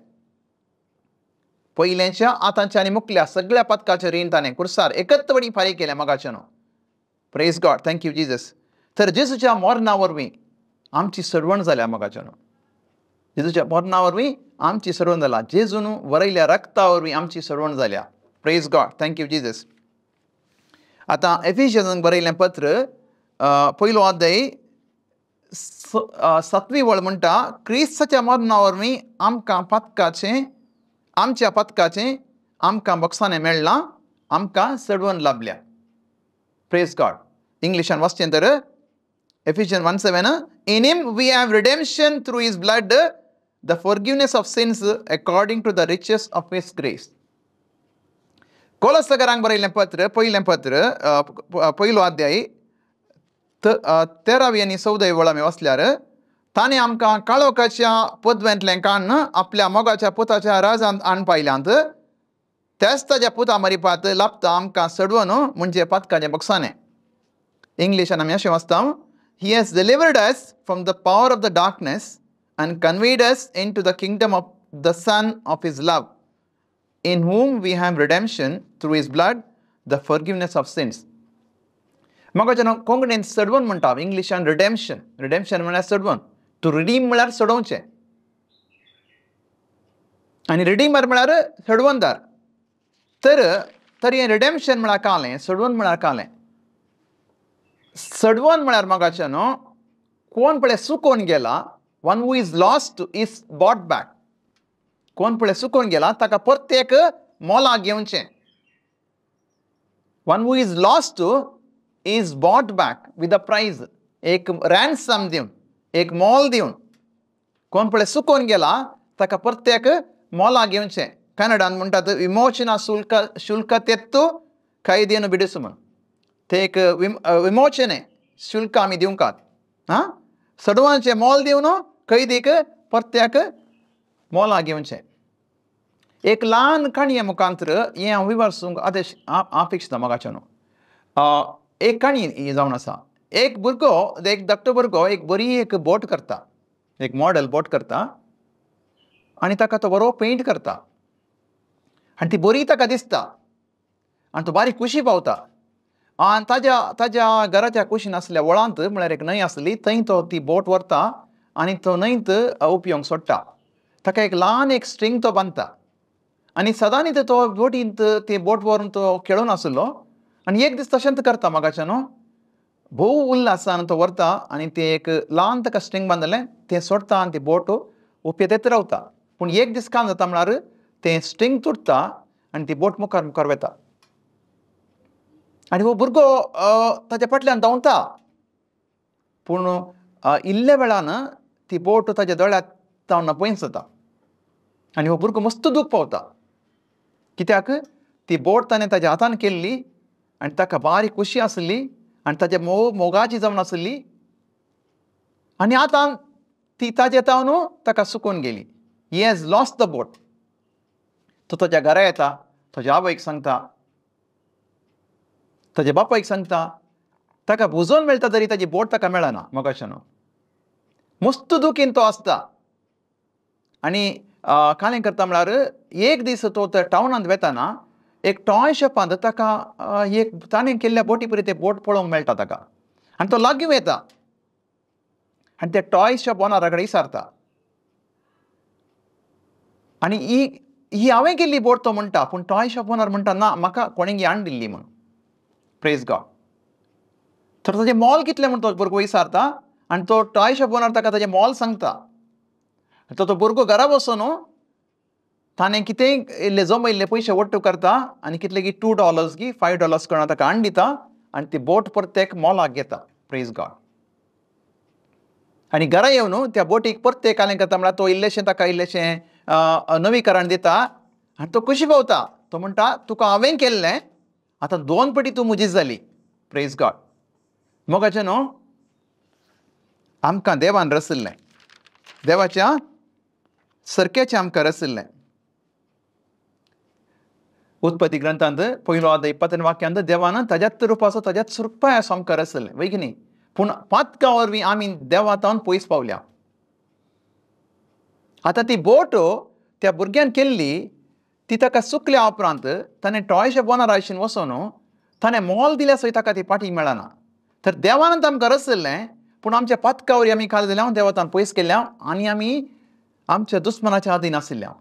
पयलेंच्या आतांच्या आनी मुखल्या सगळ्या पातकाचें रीण ताणें कुर्सार एकत्रपणी फारीक केलें मोगाचें न्हू. Praise God. Thank you Jesus. तर जेजूच्या मरणा वरवीं आमची सरवण जाल्या मोगाचें न्हू. जेजूच्या मरणा वरवीं आमची सरवण जाल्या. जेजून वरयल्या रक्ता वरवीं आमची सरवण जाल्या. Praise God. Thank you Jesus. आतां एफिशियन्सांक बरयल्लें पत्र 1 अध्याय 7वी वळ म्हणटा, क्रिस्ताच्या मरणा वरवीं आमकां पातकाचें आमच्या पातकाचें आमकां बक्षाणें मेळ्ळां, आमकां सरवण लाभल्या. Praise God. इंग्लिशान वाचचें तर Ephesians 1:7, in him we have redemption through his blood, the forgiveness of sins according to the riches of his grace. कोलसगरांक बरयल्लें पत्र, पयलें पत्र, पयलो अध्याय 13वी आनी 14वी वळ आमी वाचल्यार, ताणें आमकां काळोखाच्या पदवेंतलें काडून आपल्या मोगाच्या पुताच्या राजांत हाडून पायल्यांत, तेच ताज्या पुता मरिपात लाभता आमकां सडवून म्हणजे पातकाचें बक्षाणें. इंग्लिशान आमी अशें वाचता, He has delivered us from the power of the darkness and conveyed us into the kingdom of the Son of His love, in whom we have redemption through His blood, the forgiveness of sins. म्हाका जेन्ना कोंकणीन सडवून म्हणटा, इंग्लिशान redemption, redemption म्हळ्यार सडवून, two redeem म्हळ्यार सडोवचें आनी Redeemer म्हळ्यार सडवणदार. तर तर हें रिडेम्पशन म्हळ्यार कालें, सडवून म्हळ्यार कालें. सडवण म्हळ्यार मोगाचें न्हू, कोण पळय सुकोवन गेला, one who is lost is bought back. कोण पळय सुकोवन गेला ताका प्रत्येक मोलाक घेवचें. One who is lost is bought back with a price, एक रॅन्सम दिवन, एक मोल दिवन. कोण पळय सुकोवन गेला ताका प्रत्येक मोलाक घेवचें. कन्नडान म्हणटात विमोचना शुल्क, शुल्क तेत्तू कैदिಯನ್ನು बिडिसु म्हण. ते एक विमोचने शुल्क आमी दिवंकात, आं, सडवांचें मोल दिवन कैदीक प्रत्येक मोलाक घेवचें. एक ल्हान काणये मुखांतर हें हांव विवर्सूंक आदेश अपेक्षिता मोगाचें न्हू. एक काणी ही जावन आसा. एक भुरगो, एक धाकटो भुरगो एक बरी एक बोट करता, एक मॉडल बोट करता आनी ताका तो बरो पेंट करता आनी ती बरी ताका दिसता आनी तो बारीक खुशी पावता. आनी ताज्या ताज्या घराच्या कुशीन आसल्या व्हळांत, म्हळ्यार एक न्हंय आसली, थंय तो ती बोट व्हरता आनी तो न्हंयत उपयोग सोडटा. ताका एक ल्हान एक स्ट्रींग तो बांदता आनी सदांनी तो बोटींत ती बोट व्हरून तो खेळून आसलो. आनी एक दीस तशेंच करता मोगाचें न्हू, भोव उल्हासान तो व्हरता आनी तें एक ल्हान ताका स्ट्रींग बांदलें तें सोडटा आनी ती बोट उपेतेत रावता. पूण एक दीस काम जाता म्हळ्यार तें स्ट्रींग तुटता आनी ती बोट मुखार मुखार वता आनी हो भुरगो ताच्या फाटल्यान धांवता. पूण इल्ल्या वेळान ती बोट ताच्या दोळ्यांत जावन पयस जाता आनी हो भुरगो मस्त दूख पावता. कित्याक ती बोट ताणें ताज्या हातान केल्ली आनी ताका बारीक खुशी आसली आनी ताच्या मोगाची जावन आसली आनी आतां ती ताजे तावन ताका सुकून गेली. He has lost the boat. तो ताज्या घरा येता, ताज्या आवयक सांगता, ताज्या बापायक सांगता, ताका बुजोवन मेळटा तरी ताजी बोट ताका मेळना. मोगाचें न्हू, मस्त दुखीन तो आसता. आनी कालें करता म्हळ्यार एक दीस तो त्या टावनांत वेताना एक टॉय शॉपांत ताका एक ताणें केल्ल्या बोटी परी ते बोट पळोवंक मेळटा ताका आनी तो लागीं वता आनी त्या टॉय शॉप ओनरा कडेन विचारता आनी ही ही हांवें केल्ली बोट तो म्हणटा. पूण टॉय शॉप ओनर म्हणटा ना, म्हाका कोणें हाडून दिल्ली म्हूण. प्रेज गॉड. तर ताजें मोल कितलें म्हूण तो भुरगो विचारता आनी तो टॉय शॉप ओनर ताका ताजें मोल सांगता. तो तो भुरगो घरा बसून ताणें कितेंय इल्ले जमयल्ले पयशे वट्टू करता आनी कितले की $2 की $5 करून ताका हाडून दिता आनी ती बोट परतेक मोलाक घेता. प्रेज गॉड. आनी घरा येवन त्या बोटीक परतेक कालें करता म्हळ्यार तो इल्लेशें ताका इल्लेशें नवीकरण दिता आनी तो खुशी पावता. तो म्हणटा तुका हांवें केल्लें, आतां 2 पटी तूं म्हजी जाली. प्रेज गॉड. मोगाचें न्हू, आमकां देवान रसिल्लें, देवाच्या सरकेचें आमकां रसिल्लें. उत्पत्ती ग्रंथांत पयलो अध्याय 20 वाक्यांत देवान ताज्याच रुपाचो ताज्याच सुरपाय असो आमकां रसिल्लें, वय की न्ही? पूण पातका वरवीं आमी देवा तावन पयस पावल्या. आतां ती बोट त्या भुरग्यान केल्ली ती ताका सुकल्या उपरांत ताणें टॉय शॉप ओनरा आशिन वचून ताणें मोल दिल्या सय ताका ती पाटी मेळना. तर देवान आमकां रसिल्लें, पूण आमच्या पातका वरवीं आमी खाल जाल्या, देवातान पयस केल्या आनी आमी आमच्या दुस्मनाच्या अधीन आशिल्ल्या.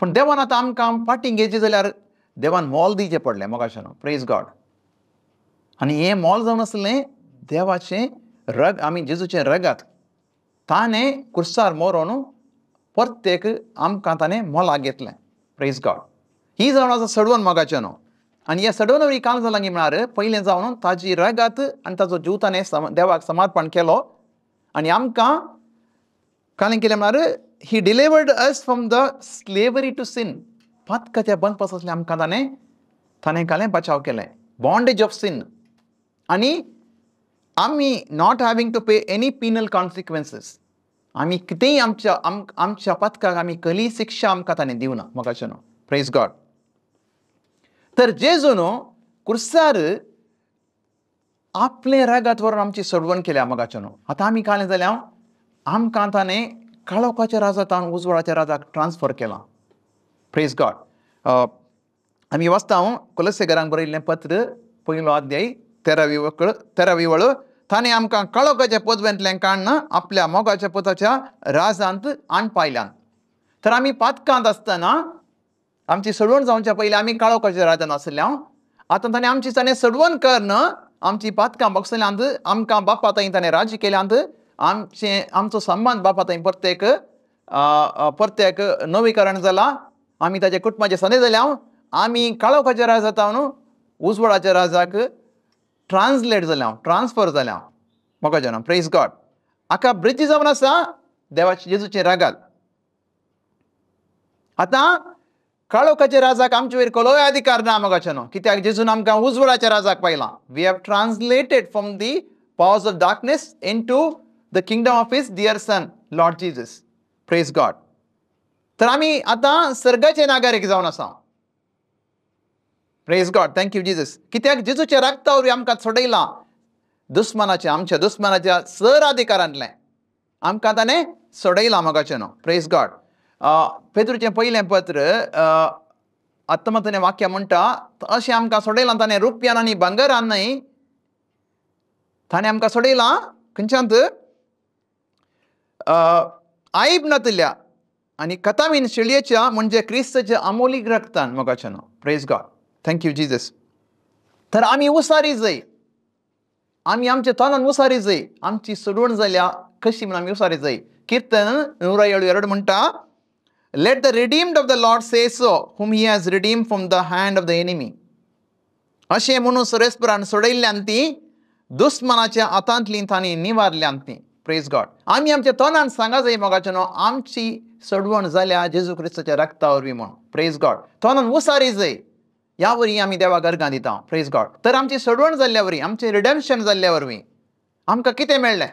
पूण देवान आतां आमकां पाटी घेवची जाल्यार देवान मोल दिवचें पडलें मोगाचें. प्रेज गॉड. आनी हें मोल जावन आसलें देवाचें रग, आमी जेजूचें रगत. ताणें कुर्सार मरोन प्रत्येक आमकां ताणें मोलाक घेतलें. प्रेज गॉड. ही जावन आसा सडवण मोगाचें न्हू. आनी ह्या सडवण वरवीं काल जालां की म्हळ्यार पयलें जावन ताजी रगत आनी ताजो जीव ताणें देवाक समर्पण केलो आनी आमकां कालें केलें म्हळ्यार he delivered us from the slavery to sin. पातकाच्या बंदपासांतल्यान आमकां ताणें ताणें कालें बचाव केलें, बॉन्डेज ऑफ सिन. आनी आमी not having to pay any penal consequences, आमी कितेंय आमच्या आमच्या पथकाक आमी कसलीय शिक्षा आमकां ताणें दिवना मोगाचें न्हू. Praise God. तर जेजून कुर्सार आपलें रगत व्हरून आमची सोडवण केल्या मोगाचें न्हू. आतां आमी कालें जाल्यार आमकां ताणें काळोखाच्या राजांत उजवाडाच्या राजाक ट्रान्सफर केलां. Praise God. आमी वाचता कोलसेकरांक बरयल्लें पत्र पयलो अध्याय 13वी वळ, ताणें आमकां काळोखाच्या पदवेंतल्यान काडून आपल्या मोगाच्या पुताच्या राजांत आणपायल्यान. तर आमी पातकांत आसतना आमची सोडवण जावच्या पयलीं आमी काळोखाच्या राजान आसल्या. आतां ताणें आमची ताणें सोडवण करून आमची पातकां बगसल्यांत, आमकां बापा थंय ताणें राजी केल्यांत, आमचें आमचो संबंद बापा थंय प्रत्येक प्रत्येक नवीकरण जाला, आमी ताच्या कुटुंबाचे सने जाल्या. आमी काळोखाच्या राजांत उजवाडाच्या राजाक ट्रान्सलेट जाल्या, ट्रान्सफर जाल्या म्हाका जाणा. Praise God. हाका ब्रिज जावन आसा देवाचे जेजूचें रागात. आतां काळोखाच्या राजाक आमचे वयर कसलोय अधिकार ना मोगाचे न्हू, कित्याक जेजून आमकां उजवाडाच्या राजाक पायलां. We have translated from the powers of darkness into the kingdom of his dear son Lord Jesus. Praise God. तर आमी आतां सर्गाचे नागरीक जावन आसा. Praise God. Thank you Jesus. कित्याक जेजूच्या रगता वरवीं आमकां सोडयलां दुस्मानाच्या, आमच्या दुस्मानाच्या सर अधिकारांतलें आमकां ताणें सोडयलां मोगाचें न्हू. Praise God. पेद्रूचें पयलें पत्र आत्मतने वाक्य म्हणटा, अशें आमकां सोडयलां ताणें रुपयान आनी भांगरान न्हय, ताणें आमकां सोडयलां खंयच्यांत आयब नातिल्ल्या आनी कथामीन शेळयेच्या म्हणजे क्रिस्ताच्या अमोलीक रक्तान मोगाचें न्हू. Praise God. Thank you Jesus. तर आमी उसारी जाय, आमी आमच्या तोंडान उसारी जाय, आमची सोडवण जाल्या कशी म्हूण आमी उसारी जाय. किर्तन 107 म्हणटा, Let the redeemed of the Lord say so, whom he has redeemed from the hand of the enemy. अशें म्हणून सुरेशपुरान सोडयल्ल्यान ती दुस्मनाच्या हातांतली तांणी निवारल्यान ती. Praise God. आमी आमच्या तोंडान सांगा जाय मोगाचें न्हू, आमची सोडवण जाल्या जेजू क्रिस्ताच्या रक्ता वरवीं म्हूण. Praise God. तोंडान उसारी जाय, ह्या वरवीं आमी देवा गर्गां दिता. Praise God. तर आमची सोडवण जाल्ल्या वरवीं, आमचें रिडेम्पशन जाल्ल्या वरवीं आमकां कितें मेळ्ळें?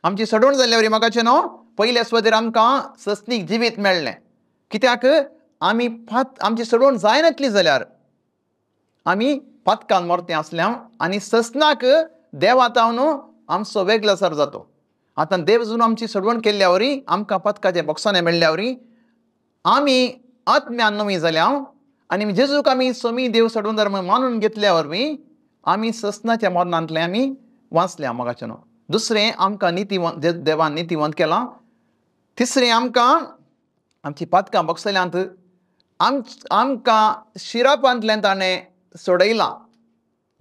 आमची सोडवण जाल्ल्या वरवीं मोगाचें न्हू, पयल्या सुवातेर आमकां सस्नीक जिवीत मेळ्ळें. कित्याक आमी आमची सोडवण जायनातली जाल्यार आमी पातकान मरते आसल्या आनी सस्नाक देवा तावन आमचो वेगळो सर जातो. आतां देव जून आमची सोडवण केल्ल्या वरी आमकां पातकाचे बोक्साने मेळ्ळ्या वरी आमी आत्म्यान नवी जाल्या आनी जेजूक आमी सोमी देव सोडवणदार मानून घेतल्या वरवीं आमी सस्नाच्या मरणांतले आमी वाचल्या मोगाचें न्हू. दुसरें आमकां नितीवंत देवान नितीवंत केलां. तिसरें आमकां आमची पातकां बगसल्यांत, आमकां शिरापांतल्यान ताणें सोडयलां.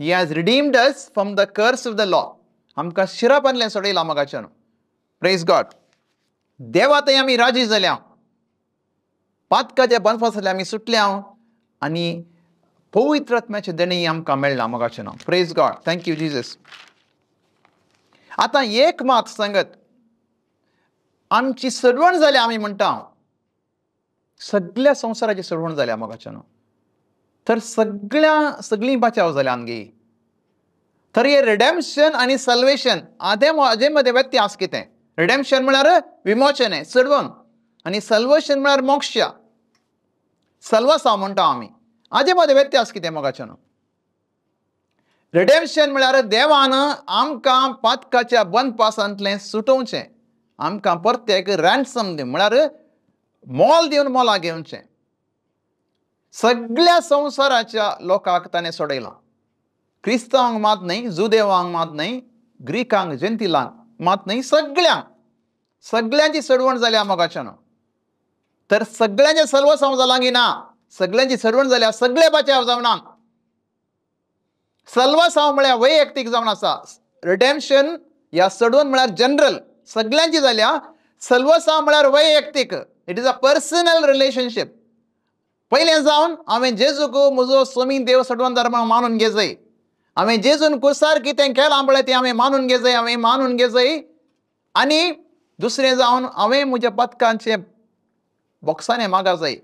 He has redeemed us from the curse of the law. आमकां शिरापांतल्यान सोडयलां मोगाचें न्हू. Praise God. देवा थंय आमी राजी जाल्या, पातकाच्या बंदपासांतल्यान आमी सुटल्या आनी पवित्र आत्म्याचें देणें आमकां मेळ्ळां मोगाचें न्हू. Praise God. Thank you Jesus. आतां एक मात सांगत, आमची सोडवण जाल्या आमी म्हणटा, सगळ्या संवसाराची सोडवण जाल्या मोगाचें न्हू. तर सगळ्या सगळीं बचाव जाल्या आमगे. तर हे रिडेम्पशन आनी सल्वेशन हाजे मदें व्यत्यास कितें? रिडेम्पशन म्हळ्यार विमोचन, सोडवण, आनी सल्वेशन म्हळ्यार मोक्ष, सल्वसांव म्हणटा आमी. हाजे मदें व्यत्यास कितें मोगाचें न्हू? रिडेम्पशन म्हळ्यार देवान आमकां पातकाच्या बंदपासांतलें सुटोवचें, आमकां प्रत्येक रॅन्सम दिवन म्हळ्यार मोल दिवन मोला घेवचें. सगळ्या संवसाराच्या लोकांक ताणें सोडयलां. क्रिस्तांवांक मात न्हय, जुदेवांक मात न्हय, ग्रीकांक जेंतिलांक मात न्हय, सगळ्यांक, सगळ्यांची सोडवण जाल्या मोगाचें न्हू. तर सगळ्यांचें सर्वसांव जालां की ना? सगळ्यांची सोडवण जाल्या, सगळे बचाव जावना. सल्वसांव म्हळ्यार वैयक्तीक जावन आसा. रिडेम्पशन ह्या सोडवण म्हळ्यार जनरल, सगळ्यांची जाल्या. सल्वसांव म्हळ्यार वैयक्तीक, it is a personal relationship. पयलें जावन हांवें जेजूक म्हजो सोमी देव सोडवणदार म्हणून मानून घेजय, हांवें जेजून कुसार कितें केलां पळय तें हांवें मानून घेजय, हांवें मानून घेजय. आनी दुसरें जावन हांवें म्हज्या पथकांचें बोक्साने मागा जाय,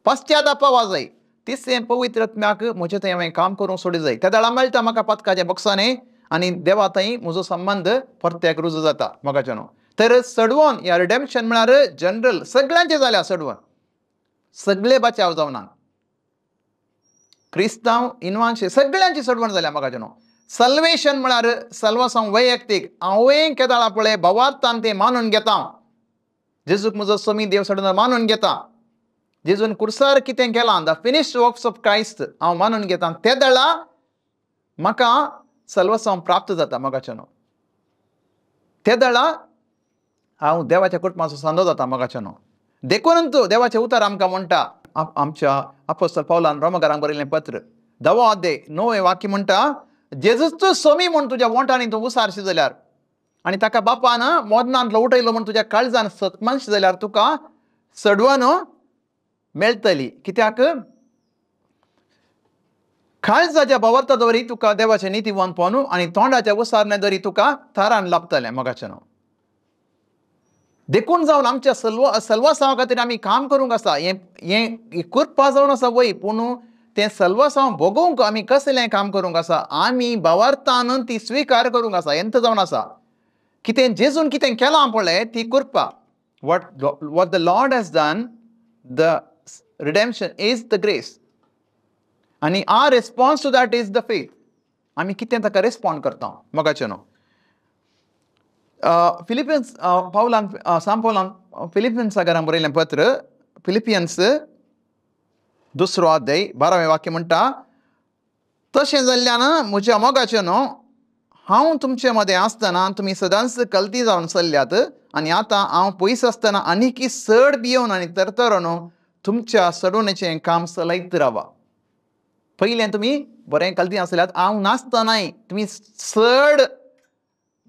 पश्चाताप जाय. तिसरें पवित्र आत्म्याक म्हजें थंय हांवें काम करूंक सोडी जाय. त्या वेळार मेळटा म्हाका पातकाच्या बॉक्सांनी आनी देवा थंय म्हजो संबंद परत्याक रुजू जाता मोगाचें न्हू. तर सडवण या रिडेम्पशन म्हळ्यार जनरल सगळ्यांचें जाल्या सडवण, सगळे बचाव जावना, क्रिस्तांव इनवांशे सगळ्यांची सडवण जाल्या मोगाचें न्हू. सल्वेशन म्हळ्यार सल्वासांव वैयक्तीक हांवें केदाळा पळय भावार्थान तें मानून घेता, जेजूक म्हजो स्वामी देव सडून मानून घेता, जेजून कुर्सार कितें केलां the finished works of Christ हांव मानून घेता, ते दळा म्हाका सल्वसांव प्राप्त जाता मोगाचें न्हू. ते दळा हांव देवाच्या कुटुंबाचो सांदो जाता मोगाचें न्हू. देखून तूं देवाचें उतर आमकां म्हणटा, आमच्या अपोस्टल पावलान रोमकारांक बरयल्लें पत्र 10वो अध्याय 9वें वाक्य म्हणटा, जेजूच स्वामी म्हूण तुज्या वोंठांनी तूं उसारशी जाल्यार आनी ताका बापान मरणांतलो उठयलो म्हूण तुज्या काळजान सतमानशी जाल्यार तुका सडवण मेळटली. कित्याक काळजाच्या भावार्था दवरी तुका देवाचें नितीवंतपण आनी तोंडाच्या उसारणे दवरी तुका थारान लाभतलें मोगाचें न्हू. देखून जावन आमच्या सल्वासांव खातीर आमी काम करूंक आसा. हें कृपा जावन आसा वय, पूण तें सल्वासांव भोगोवंक आमी कसलें काम करूंक आसा, आमी भावार्थान ती स्विकार करूंक आसा. हेंच जावन आसा कितें जेजून कितें केलां पळय ती कृपा. What the Lord has done, the redemption is the grace, आनी our response to that is the faith. आमी कितें ताका रेस्पॉन्ड करता मोगाचें न्हू. फिलिपियन्स पावलान सांत पावलान फिलिपियन्सा घरान बरयल्लें पत्र फिलिपियन्स 2 अध्याय 12वें वाक्य म्हणटा, तशें जाल्ल्यान म्हज्या मोगाचें न्हू हांव तुमचे मदें आसतना तुमी सदांच कलती जावन चल्ल्यात आनी आतां हांव पयस आसतना आनीकी चड भियोवन आनी तरतरून तुमच्या सडवणेचें काम चलयत रावा. पयलें तुमी बरें कलती आसल्यात, हांव नासतनाय तुमी चड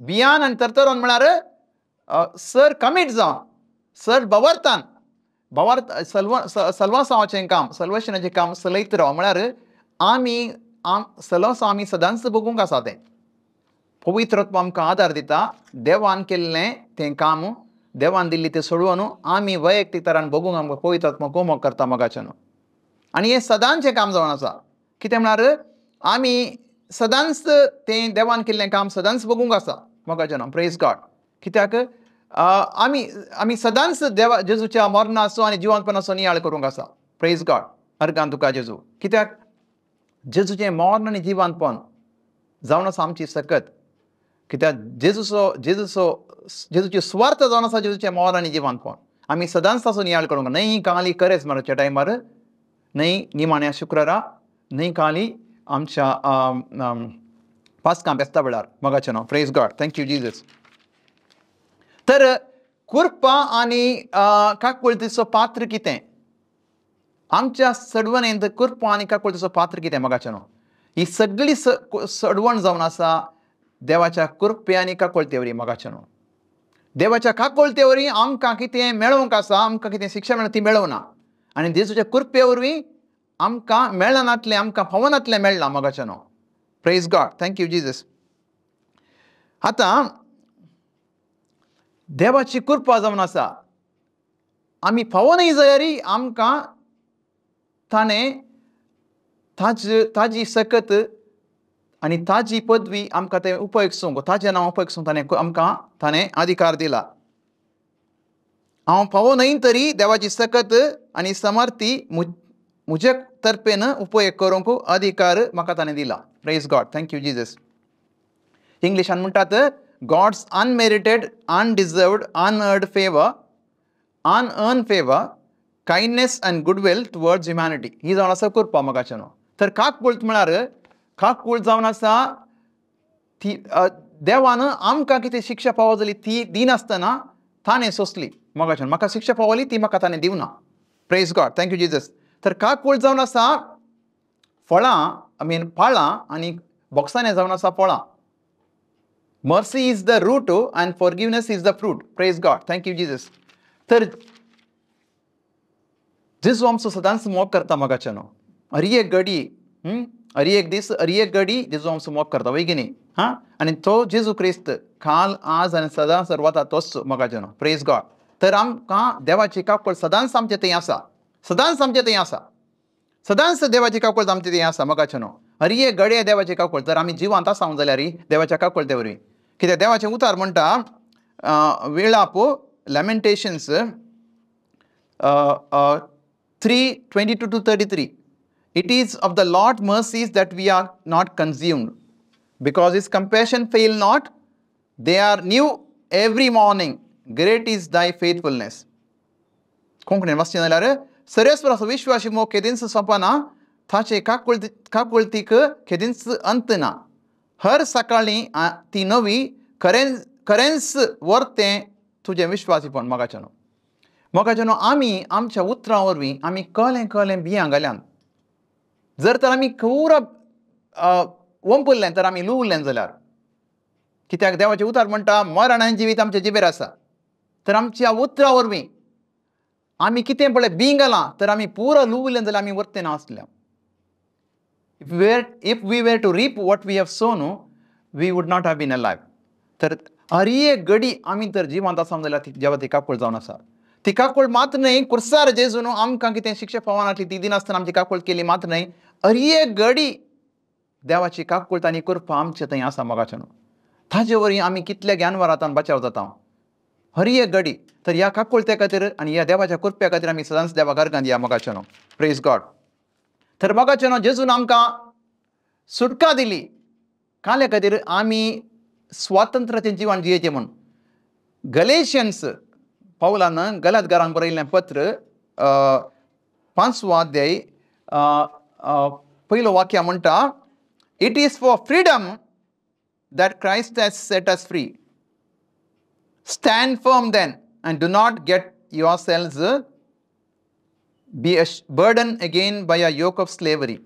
भियान आनी तरतरून म्हळ्यार सर कमीट जावन सर भावार्थान भावार्थ सल्वासांवाचें काम सल्वेशनाचें काम चलयत राव. म्हळ्यार आमी सल्वासांव आमी सदांच भोगूंक आसा. तें पवित्र आत्मो आमकां आदार दिता, देवान केल्लें तें काम देवान दिल्ली तें सोडोवन आमी वैयक्तीक तरान भोगूंक आमकां पवित्र आत्मो कोमक करता मोगाचें न्हू. आनी हें सदांचें काम जावन आसा. कितें म्हळ्यार आमी सदांच तें देवान केल्लें काम सदांच भोगूंक आसा मोगाचें न्हू. Praise God. कित्याक आमी आमी सदांच देवा जेजूच्या मरणाचो आनी जिवंतपणाचो नियाळ करूंक आसा. Praise God. अर्गान तुका जेजू. कित्याक जेजूचें मरण आनी जिवंतपण जावन आसा आमची सकत. कित्याक जेजूचो जेजूचो जेजूची सुवार्थ जावन आसा जेजूचें मरण आनी जिवंतपण. आमी सदांच ताचो नियाळ करूंक न्हय. काली करेज मारच्या टायमार न्हय, निमाण्या शुक्रारा न्हय, काली आमच्या पास्कां बेस्ता वेळार मोगाचें न्हू. Praise God. Thank you Jesus. तर कृपा आनी काकुळतीचो पात्र कितें आमच्या सडवणेंत? कृपा आनी काकुळतीचो पात्र कितें मोगाचें न्हू. ही सगळी सडवण जावन आसा देवाच्या कृपे आनी काकुळते वरवीं मोगाचें न्हू. देवाच्या काकुळते वरवीं आमकां कितें मेळोवंक आसा, आमकां कितें शिक्षा मेळना ती मेळोवना, आनी जेजूच्या कृपे वरवीं आमकां मेळनातलें, आमकां फावनातलें मेळ्ळां मोगाचें न्हू. Praise God. Thank you Jesus. आतां देवाची कृपा जावन आसा आमी फावोनय जाल्यार आमकां ताणें ताजी सकत आनी ताजी पदवी आमकां तें उपयोग सूंक, ताजें नांव उपयोग सूंक ताणें आमकां ताणें अधिकार दिला. हांव फावो न्हय तरी देवाची सकत आनी समर्थी म्हजे तर्फेन उपयोग करूंक अधिकार म्हाका ताणें दिला. Praise God. Thank you Jesus. इंग्लिशान म्हणटात God's unmerited, undeserved, unearned favour, unearned favour, kindness and goodwill towards humanity. ही जावन आसा कृपा मोगाचें न्हू. तर काकुळट म्हळ्यार काकुळट जावन आसा ती देवान आमकां कितें शिक्षा फावो जाली ती दिनासतना ताणें सोंसली मोगाचें. म्हाका शिक्षा फावली ती म्हाका ताणें दिवना. Praise God. Thank you Jesus. तर काकुळट जावन आसा फळां, I mean पाळां आनी बोक्सांनी जावन आसा फळां. Mercy is the root and forgiveness is the fruit. Praise God. Thank you Jesus. तर जेजू आमचो सदांच मोग करता मोगाचें न्हू. हर एक घडी, हर एक दीस, हर एक घडी जेजू आमचो मोग करता वय की न्ही. हां, आनी तो जेजू क्रिस्त काल आज आनी सदां सर्वता तोच मोगाचें न्हू. Praise God. तर आमकां देवाची काकुळट सदांच आमचे थंय आसा, सदांच आमचे थंय आसा. सदांच देवाची काकुळट आमची ती आसा मोगाचे न्हू. हर एक घडये देवाची काकुळट जर आमी जिवांत आसा जाल्यार देवाच्या काकुळटे वरवीं. कित्याक देवाचें उतार म्हणटा विळाप Lamentations 3:22-33. It is of the Lord's mercies that we are not consumed, because his compassion fail not, they are new every morning, great is thy faithfulness. कोंकणीन वाचचें जाल्यार सरेस्वराचो विश्वासी मोग केदींच सोंपना, ताचे काकुळतीक केदींच अंत ना. हर सकाळीं ती नवी खरेंच वर्तें तुजें विश्वासीपण मोगाचें न्हू. मोगाचें न्हू आमी आमच्या उतरां वरवीं आमी कलें कलें बियां घाल्यान. जर तर आमी खरा वंपुल्लें तर आमी लुवलें जाल्यार, कित्याक देवाचें उतर म्हणटा मरण आनी जिवीत आमच्या जिबेर आसा. तर आमच्या उतरां वरवीं आमी कितें पळय बीं घालां तर आमी पुरो लुवलें जाल्यार आमी वर्तें नासल्या. If we were to reap what we have sown, we would not have been alive. तर हर एक घडी आमी तर जिवांत आसा जाल्यार ती देवा ती काकुळट जावन आसा. ती काकुळट मात्र न्हय कुर्सार जेजून आमकां कितें शिक्षा फावनासली ती दिनासतना आमची काकुळट केली मात्र न्हय, हर एक घडी देवाची काकुळट आनी कृपा आमचे थंय आसा मोगाचें न्हू. ताजे वरवीं आमी कितल्या ज्ञानवारांत बचाव जाता हर एक घडी. तर ह्या काकुळटे खातीर आनी ह्या देवाच्या कृपे खातीर आमी सदांच देवा गर्गान दिया मोगाचें न्हू. Praise God. तर मोगाचें न्हू जेजून आमकां सुटका दिली काल्या खातीर आमी स्वातंत्र्याचें जिवन जियेचें म्हूण. गलेशियन्स पावलान गलातगारांक बरयल्लें पत्र 5वो अध्याय पयलो वाक्य म्हणटा, it is for freedom that Christ has set us free. Stand firm then and do not get yourselves be a burden again by a yoke of slavery.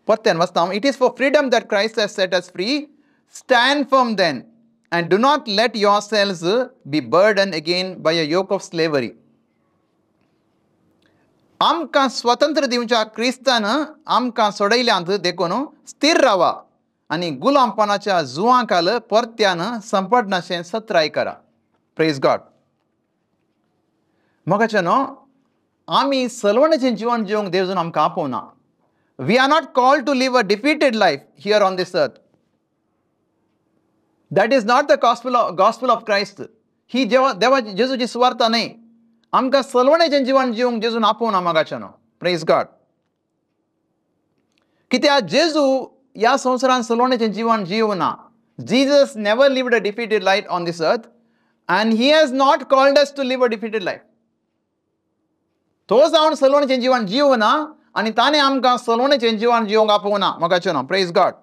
परत्यान वाचता, it is for freedom that Christ has set us free. Stand firm then and do not let yourselves be burdened again by a yoke of slavery. आमकां स्वतंत्र दिवच्या क्रिस्तान आमकां सोडयल्यांत देखून स्थिर रावा आनी गुलामपणाच्या जुवांकाल परत्यान संपडनाशें सत्राय करा. Praise God. मोगाचें न्हू आमी सलवणेचें जिवन जिवंक देवजून आमकां आपोवना. We are not called to live a defeated life here on this earth. That is not the gospel of Christ. ही देवा जेजूची सुवार्ता न्हय. आमकां सलवणेचें जिवन जिवंक जेजून आपोवना मोगाचें न्हू. Praise God. कित्याक जेजू ह्या संवसारान सलवणेचें जिवन जिवना. Jesus never lived a defeated life on this earth and he has not called us to live a defeated life. तो जावन सलवणेचें जिवन जिवना आनी ताणें आमकां सलवणेचें जिवन जिवंक आपोवना मोगाचें न्हू. Praise God.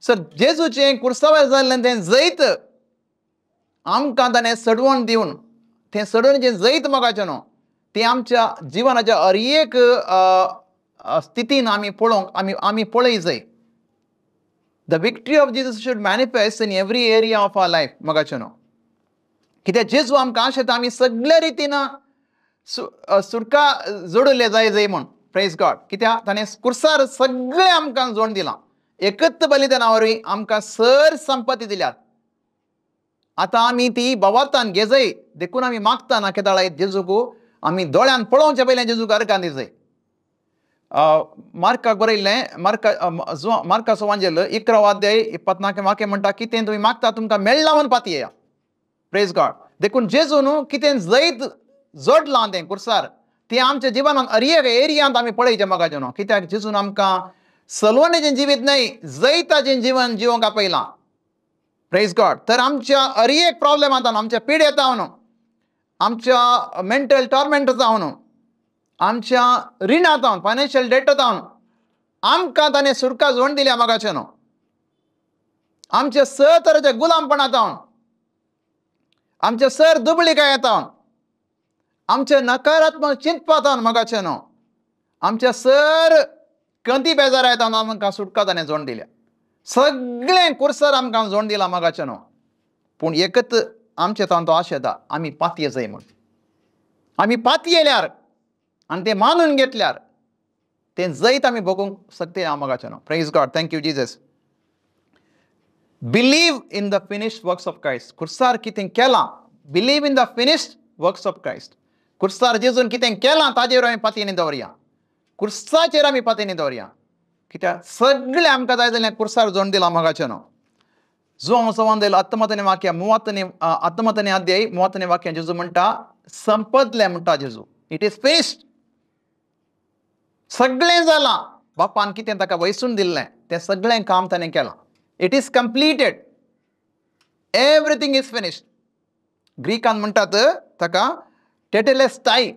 Sir जेजूचें कुर्सावर जाल्लें तें जैत आमकां ताणें सडवण दिवन तें सडवणेचें जैत मोगाचें न्हू तें आमच्या जिवनाच्या हर एक स्थितीन आमी पळोवंक आमी पळय जाय. The victory of Jesus should manifest in every area of our life मोगाचें न्हू. कित्याक जेजू आमकां आशेता आमी सगल्या रितीन सुटका जोडिल्ले जाय जाय म्हूण. Praise God. कित्याक ताणें कुर्सार सगळें आमकां जोड दिलां. एकच बलिदाना वरवीं आमकां सर संपत्ती दिल्यात. आतां आमी ती भावार्थान घेजय देखून आमी मागता ना केदाळा जेजूक आमी दोळ्यान पळोवचे पयलें जेजूक अर्गान दिजय. मार्काक बरयल्लें मार्काचो वांजेल 11 अध्याय 24 वाक्य म्हणटा कितें तुमी मागता तुमकां मेळ्ळां म्हूण पातयेया. Praise God. देखून जेजू न्हू कितें जैत जोडलां तें कुर्सार तें आमच्या जिवनांत हर एक एरियांत आमी पळयचें मोगाचें न्हू. कित्याक जेजून आमकां सलवणेचें जिवीत न्हय जैताचें जिवन जिवंक आपयलां. Praise God. तर आमच्या हर एक प्रॉब्लेमांत आमच्या पिडेत जावन आमच्या मेंटल टॉर्मेंट जावन आमच्या रिणांत जावन फायनान्शियल डेट जावन आमकां ताणें सुटका जोड दिल्या मोगाचें न्हू. आमच्या स तरेच्या गुलामपणांत जावन आमच्या सर दुबळीकायेंत जावन आमच्या नकारात्मक चिंतपांत जावन मोगाचें न्हू आमच्या सर कंती बेजारायत जावन आमकां सुटका ताणें जोड दिल्या. सगळें कुर्सार आमकां जोड दिलां मोगाचें न्हू. पूण एकच आमचे तावन तो आशेता आमी पातये जाय म्हूण. आमी पातयेल्यार आनी तें मानून घेतल्यार तें जैत आमी भोगूंक शकते मोगाचें न्हू. Praise God. Thank you Jesus. Believe in the finished works of Christ. कुर्सार कितें केलां, believe in the finished works of Christ. कुर्सार जेजून कितें केलां ताजेर आमी पातयेन दवरया. कुर्साचेर आमी पातयेनी दवरया कित्याक सगळें आमकां जाय जाल्यार कुर्सार जोड दिलां मोगाचें न्हू. जुवांव संवाद आत्मतने वाक्य मुवातने आत्मतने अध्याय मुवातने वाक्य जेजू म्हणटा संपदलें म्हणटा जेजू. It is finished. सगळें जालां. बापान कितें ताका वैसून दिल्लें तें सगळें काम ताणें केलां. It is completed. Everything is finished. ग्रीकान म्हणटात ताका टेटेलेस्ताय.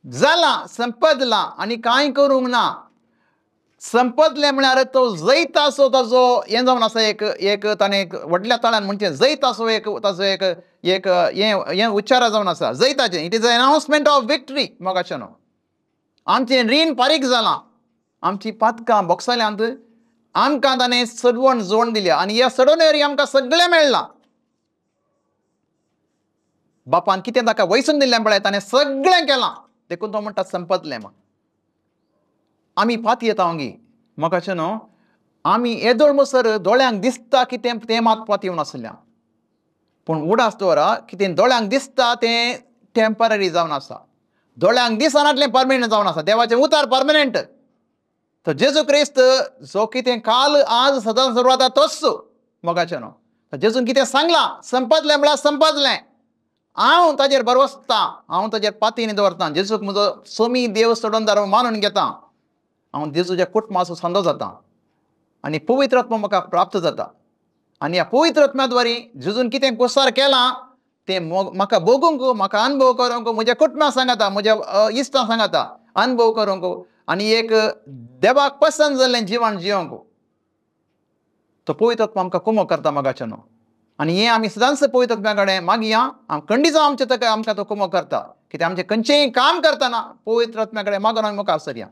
जालां संपदलां आनी कांय करूंक ना. संपदलें म्हळ्यार तो जैत आसो ताजो हें जावन आसा एक एक ताणें एक व्हडल्या ताळ्यान म्हणचें जैत आसो एक ताजो एक एक हें हें उच्चार जावन आसा जैताचें. It is announcement of victory मोगाचें न्हू. आमचें रीण फारीक जालां. आमची पातकां बोगसल्यांत आमकां ताणें सडवण जोड दिल्या आनी ह्या सडवणेर आमकां सगळें मेळ्ळां. बापान कितें ताका वैसून दिल्लें पळय ताणें सगळें केलां देखून तो म्हणटा संपदलें. म्हण आमी पातयेता हांगी मोगाचें न्हू. आमी येदोळ मसर दोळ्यांक दिसता कितें तें मात पातयेवन आसल्या पूण उडास दवरा कितें दोळ्यांक दिसता तें टेंपररी जावन आसा. दोळ्यांक दिसनातलें परमनंट जावन आसा. देवाचें उतार परमनंट. तर जेजू क्रिस्त जो कितें काल आज सदां सुरवात तोच मोगाचें न्हू. जेजून कितें सांगलां संपदलें म्हळ्यार संपदलें. हांव ताजेर भरवसता हांव ताजेर पातयेनी दवरतां. जेजूक म्हजो सोमी देव सोडोनदार मानून घेता. हांव जेजूच्या कुटुंबाचो सांदो जाता आनी पवित्र आत्मा म्हाका प्राप्त जाता आनी ह्या पवित्र आत्म्या द्वारी जेजून कितें कुसार केलां तें म्हाका भोगूंक म्हाका अनुभव करूंक म्हज्या कुटुंबा सांगाता म्हज्या इश्टां सांगाता अनुभव करूंक आनी एक देवाक पसंत जाल्लें जिवन जिवंक तो पवित्र आत्मा आमकां कुमो करता मोगाचें न्हू. आनी हें आमी सदांच पवित्र आत्म्या कडेन मागया खंडीत आमचें ताका आमकां तो कुमो करता कित्याक आमचें खंयचेंय काम करतना पवित्र आत्म्या कडेन मागून आमी मुखार सरया.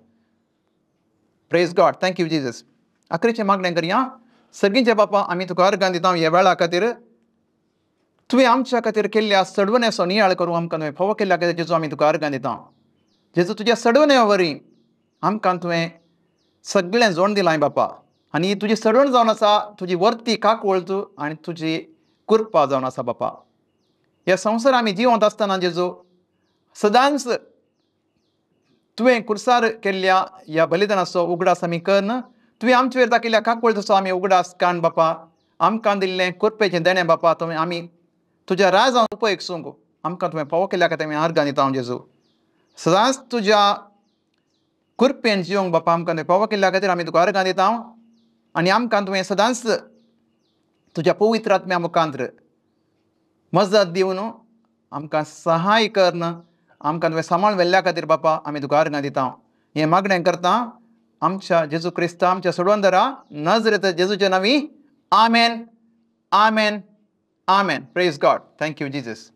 Praise God. Thank you Jesus. आखरीचें मागणें करया. सर्गींचे बापा आमी तुका अर्गां दिता ह्या वेळा खातीर. तुवें आमच्या खातीर केल्ल्या सडवण्याचो नियाळ करूं आमकां तुवें फावो केल्ल्या खातीर जेजू आमी तुका अर्गां दिता. जेजू तुज्या सडवण्या वरवीं आमकां तुवें सगळें जोड दिलां बापा आनी तुजी सडवण जावन आसा तुजी वर्ती काकूळत आनी तुजी कृपा जावन आसा बापा. ह्या संवसार आमी जिवंत आसतना जेजू सदांच तुवें कुर्सार केल्ल्या ह्या बलिदानाचो उगडास आमी करन तुवें आमचे वयर दाखयल्ल्या काकूळतीचो आमी उगडास काण बापा. आमकां दिल्लें कृपेचें देणें बापा तुवें आमी तुज्या राजान उपयोग सूंक आमकां तुवें फावो केल्ल्या खातीर आमी अर्गां दिता जेजू. सदांच तुज्या कृपेन जिवंक बापा आमकां तुवें फावो केल्ल्या खातीर आमी तुका अर्गां दिता आनी आमकां तुवें सदांच तुज्या पवित्र आत्म्या मुखांत्र मजत दिवन आमकां सहाय करन आमकां तुवें सांबाळ व्हेल्ल्या खातीर बापा आमी तुका अर्गां दिता. हें मागणें करता आमच्या जेजू क्रिस्ता आमच्या सोडवंदरा नजरेत जेजूच्या नांवी. आमेन आमेन आमेन. Praise God. Thank you Jesus.